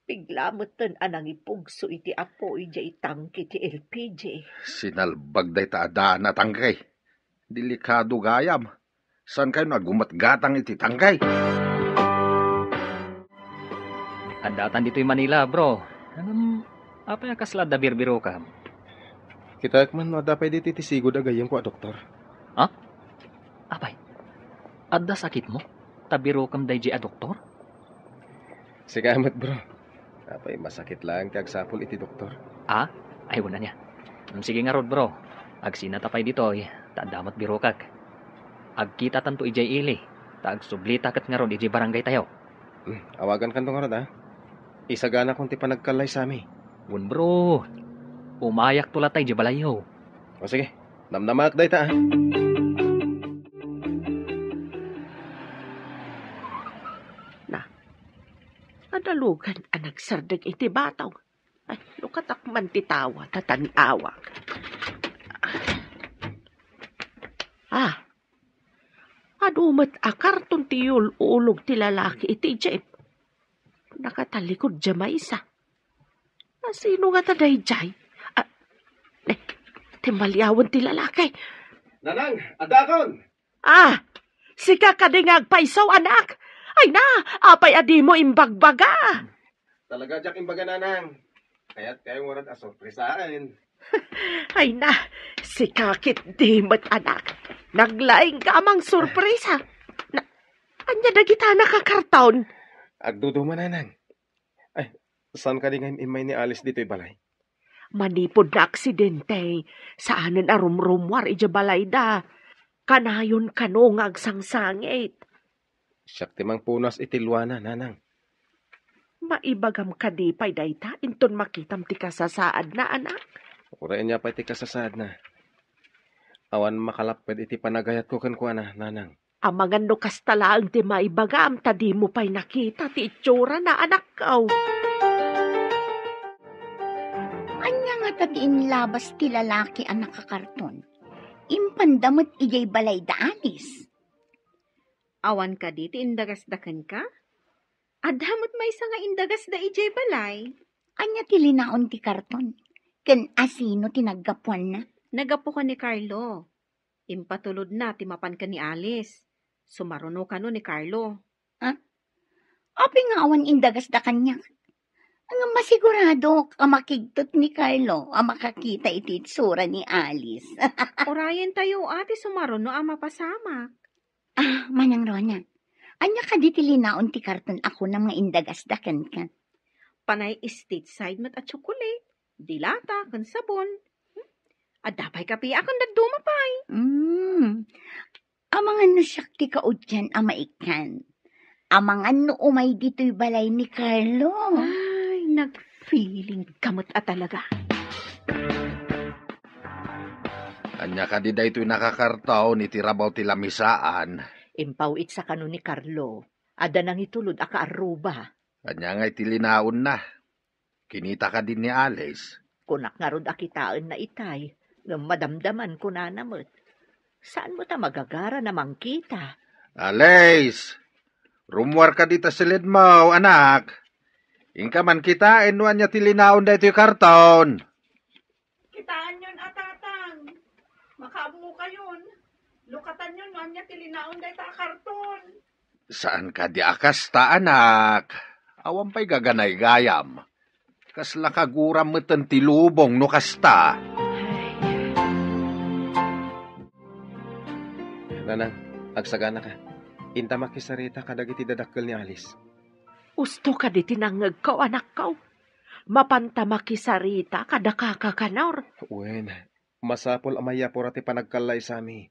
bigla metten a nangipugso iti apuy diay tangke ti L P G. Sinalbag dayta a daan a tangke. Delikado gayam. Saankayo nga aggumatgatang iti tangke? Addatan ditoy Manila, bro. Ngem, apay a kasla adda birbirokam? Kitaek man no adda pay ditoy ti sigud a gayyemko a doktor. Ha? Apay, adda sakitmo? Ta birokem daydi a doktor? Sika met, bro. Apay, masakit laeng ti agsapul iti doktor. Ah? Ay, wen ania. Mm, sige ngarud, bro. Agsinata pay ditoy, ta adda met birokek. Agkitatanto idiay ili, ta agsublita ket ngarud idiay barangaytayo. Hmm, awagankanto ngarud, a. Isaganakon ti panagkallaysami. Wen, bro. Umayakto latay idiay balayyo. O sige, namnamaak dayta, a. Na, adalugan a nagsardeng iti batong. Ay, lukatak man ti tawa, ta tan-awak. Ah, adu met a karton ti yul-ulog ti lalaki iti jeep. Nakatalikod dia maysa. A, sino ngata daydiay? Ah, eh, timmaliawen ti lalaki. Nanang, addakon! Ah, sika kadi nga agpayso, anak? Ay na, apay a dimo imbagbaga? Talaga diak imbaga, Nanang. Kayatkayo ngarud a sorpresaen. Ay na, sika ketdi met, anak. Naglaingka a mangsorpresa. Na, ania dagita a nakakarton? Agduduma, Nanang. Ay, saan kadi nga im-immay ni Alice ditoy balay? Manipud naaksidente, saanen a rumrummuar idiay balayda. Kanayon kano nga agsangsangit. Siak ti mangpunas iti luana, Nanang. Maibagam kadi pay dayta inton makitam ti kasasaadna, anak? Uray ania pay ti kasasaadna. Awan makalapped iti panagayatko kenkuana, Nanang. Amangan no kasta laeng ti maibagam ta dimo pay nakita ti itsurana, anakko. Ania ngata ti inlabas ti lalaki a nakakarton? Impanda met idiay balayda Alice. Awan kadi ti indagasda kenka? Adda met maysa nga indagasda idiay balay. Ania ti linaon ti karton? Ken asino ti naggapuanna? Naggapu ken ni Carlo. Impatulodna ti mapan ken ni Alice. Sumaruno kano ni Carlo. Ha? Apay nga awan indagasda kaniak? Ngem masiguradok a makigtot ni Carlo a makakita iti itsura ni Alice. Urayentayo a ti sumaruno a mapasamak. Ah, Manang Rona, ania kadi ti linaon ti karton a kunam nga indagasda kenka? Panay Stateside met a tsokolate, dilata, ken sabon. Hmm? Adda pay kape a ken dadduma pay. Mm. Amangan no siak ti kaudian a maikkan. Amangan no umay ditoy balay ni Carlo. Ay, nagfeeling ka met a talaga. Ania kadi daytoy nakakarton iti rabaw ti lamisaan? Impaw-itsa kano ni Carlo. Adda nangitulod a kaarruba. Ania ngay ti linaonna? Kinita kadi ni Alice? Kunak ngarud a kitaenna itay, ngem madamdaman kunana met. Saan met a magagara a mangkita? Alice! Rummuar kadi ta siledmo, anak. Inka man kitaen no ania ti linaon daytoy karton. Kitaenyon a, Tatang. Makaammokayon. Lukatanyon no ania ti linaon dayta a karton. Saan kadi a kasta, anak. Awan pay gaganaygayam. Kasla kaguram meten ti lubong no kasta. Nanang, agsaganaka. Inta makisarita kadagiti dadakkel ni Alice. Usto kadi ti nangngegko, anakko. Mapanta makisarita kada kaka Kanor. Wen, masapul a mayapura ti panagkallaysami.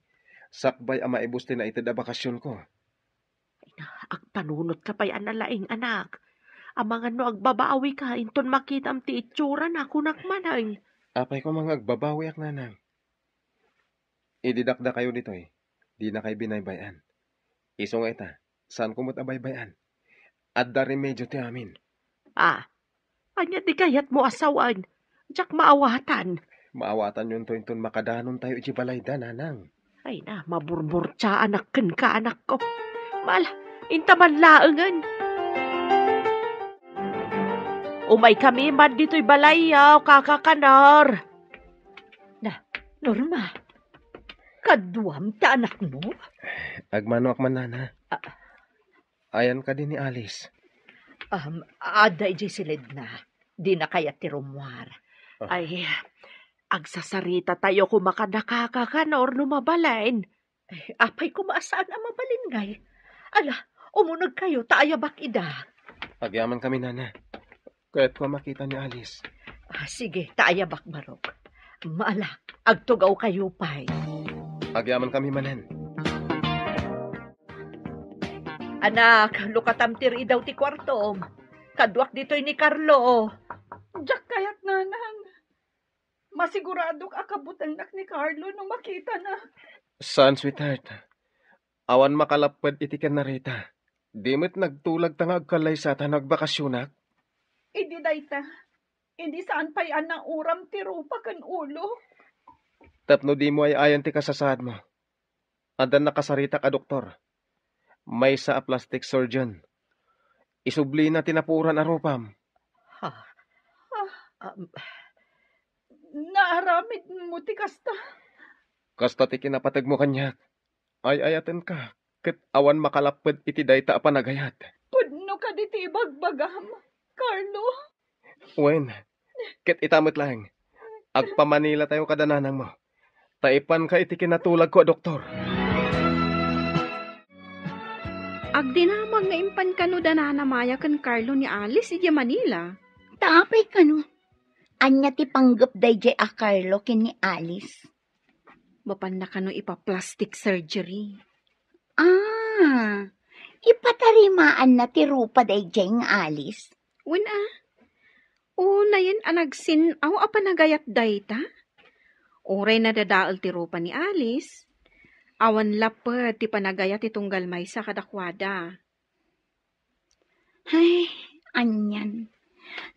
Sakbay a maibus ti naited a bakasionko. Ay na, agpanunotka pay a nalaing, anak. Amangan no agbabawika inton makitam ti itsurana, kunak manen. Apay koma nga agbabawiak, Nanang? Idi dakdakayo ditoy, dinakay binaybay-an. Isu nga ita, saanko met a baybay-an. Adda remedio ti amin. Ah, ania ti kayatmo a sawen? Diak maawatan. Maawatanyonto inton makadanontayo iti balayda, Nanang. Ay na, maburburtiaanak kenka, anakko. Mala, inta man laengen. Umaykami man ditoy balayyo, kaka Kanor. Na, Norma, kaduam ti anakmo? Agmanoak man, Nana. Ah. Ayan kadi ni Alice? Um, adda idiay siledna. Dina kayat ti rummuar. Ah. Ay, Agsasaritatayo koma kadakaka, Kanor, no mabalin. Eh, apay koma a saan a mabalin ngay? Ala, umunegkayo ta ayabak ida. Agyamankami, Nana. Kayatko a makita ni Alice. Ah, sige, ta ayabak, Barok. Ala, agtugawkayo pay. Agyamankami manen. Anak, lukatam ti ridaw ti kuartom. Kaduak ditoy ni Carlo. Diak kayat, Nanang. Masiguradok a kabutelnak ni Carlo no makitana. Saan, sweetheart. Awan makalapped iti ken ni Rita. Di met nagtulag ta nga agkallaysa ta nagbakasionak. Idi dayta, idi saan pay a nauram ti rupa ken ulo. Tapno dimo ay-ayan ti kasasaadmo. Adda nakasaritak a doktor. Maysa a plastic surgeon. Isublina ti napuoran a rupam. Ha? Ah, um, naaramidmo ti kasta? Kasta ti kinapategmo kaniak. Ay-ayatenka, ket awan makalapped iti dayta a panagayat. Pudno kadi ti ibagbagam, Carlo? Wen, ket ita met laeng, agpamanilatayo kada nanangmo, ta ipanka iti kinatulagko a doktor. Agdinamag nga impan kano da Nana Maya ken Carlo ni Alice idiay Manila. Ta apay kano? Ania ti panggep daydiay a Carlo ken ni Alice? Mapanna kano ipa-plastic surgery. Ah, ipatarimaanna ti rupa daydiay nga Alice? Wen a. Unayen a nagsin-aw a panagayat dayta. Uray nadadael ti rupa ni Alice, awan lapped ti panagayat ti tunggal maysa kadakuada. Ay, anian.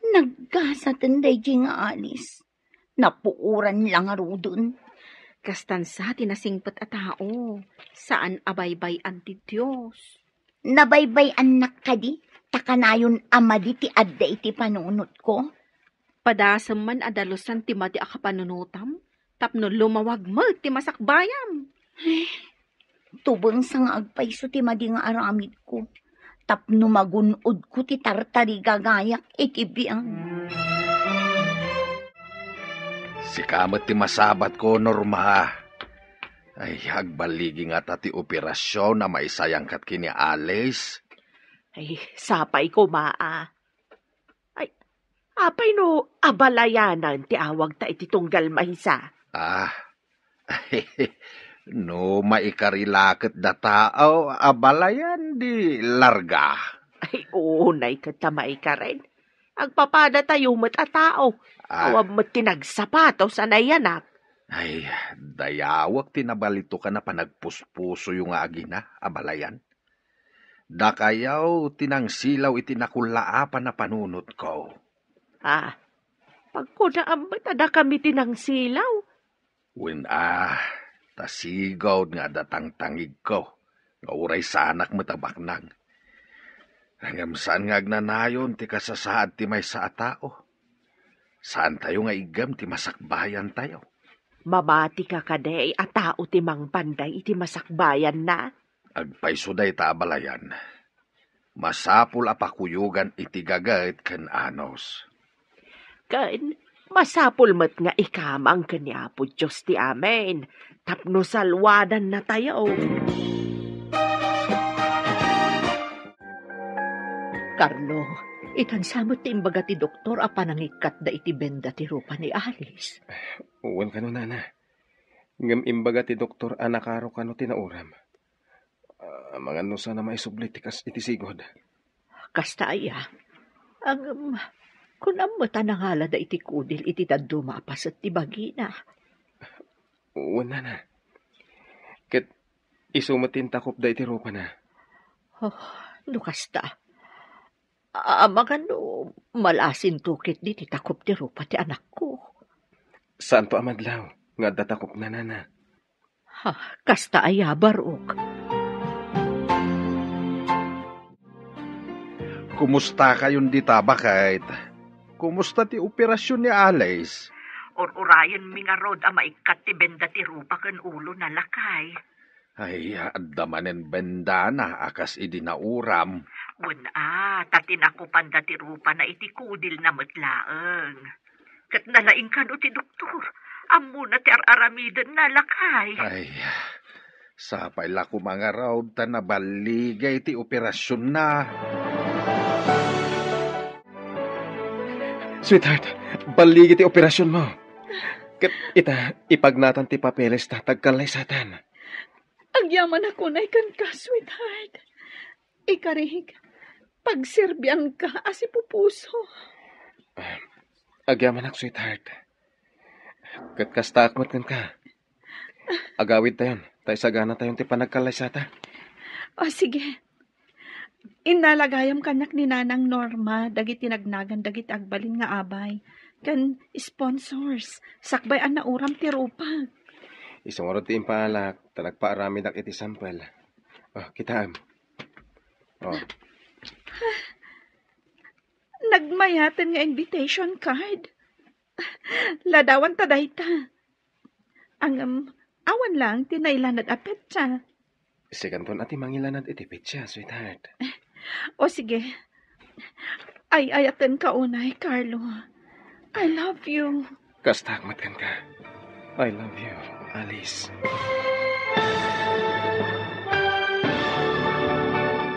Naggasaten daydiay nga Alice. Napuoran la ngaruden. Kastan sa ti nasingpet a tao, saan a baybay-an ti Dios. Nabaybay-annak kadi, ta kanayon a madi ti adda iti panunotko? Padasem man a dalusan ti madi a kapanunotam, tapno lumawag met ti masakbayam. Tubeng sa nga agpayso ti madi nga aramidko, tapno magun-odko ti tartarigagayak iti biag. Sika met ti masabatko, Norma. Ay, agballigi ngata ti operasion a maisayangkat ken ni Alice. Ay, sapay koma a. Ay, apay no abalayanan ti awagta iti tunggal maysa? Ah, no maikari la ket da tao, abalayan di larga. Ay, unay ket ta maikaren. Agpapadatayo met a tao. Ah. Awan met ti nagsapatos a nayanak. Ay, dayawek ti nabalitokan a panagpuspusoyo nga agina, abalayan. Dakayaw ti nangsilaw iti nakullaapan a panunotko. Ah, pagkunaam met a dakami ti nangsilaw? Wen a, ta sigud nga adda tangtangigko, nga uray saanak met a baknang. Ngem saan nga agnanayon ti kasasaad ti maysa a tao. Saantayo nga iggem ti masakbayantayo. Mamati ka kadi a tao ti mangpanday iti masakbayanna? Agpayso dayta abalayan. Masapul a pakuyogan iti gaget ken anus. Ken masapul met nga ikamang ken ni Apo Dios ti amin tapno salwadannatayo. Carlo, itan sa met ti imbaga ti doktor a panangikkatda iti benda ti rupa ni Alice? Wen kano, Nana. Ngem imbaga ti doktor a nakaro kano ti nauram. Ah, amangan no saan a maisubli ti kas iti sigud. Kasta aya. Ngem, kunam met a nangalada iti kudil iti dadduma a paset ti bagina. Wen, Nana. Ket isu met ti intakopda iti rupana. Oh, no kasta. Amangan no malasinto ketdi ti takop ti rupa ti anakko. Saanto a madlaw nga adda takopna, Nana. Ha, kasta aya, Barok? Kumustakayon dita, baket? Kumusta ti operasion ni Alice? Ur-urayenmi ngarud a maikkat ti benda ti rupa ken ulona, lakay. Ay, adda manen bendana a kas idi nauram. Wen a, ta tinakopanda ti rupana iti kudilna met laeng. Ket nalaing kano ti doktor. Ammona ti ar-aramidenna, lakay. Ay, sapay la koma ngarud ta naballigay ti operasionna. Sweetheart, balligay ti operasionmo. Ket ita, ipagnatan ti papeles ta agkallaysatan. Agyamanak unay kenka, sweetheart. Ikarik, pagserbianka a sipupuso. Agyamanak, sweetheart. Ket kastaak met kenka. Agawidtayon, ta isaganatayon ti panagkallaysata. O, sige. Innala gayam kaniak ni Nanang Norma dagiti nagnagan dagiti agbalin nga abay ken sponsors, sakbay a nauram ti rupak. Isu ngarud ti impaalak, ta nagpaaramidak iti sampel. O, kitaem. O. Nagmayaten nga invitation card. Ladawanta dayta. Ngem, awan laeng ti nailanad a petsa. Sikanton a ti mangilanad iti petsa, sweetheart. O sige. Ay-ayatenka unay, Carlo. I love you. Kastaak met kenka. I love you, Alice.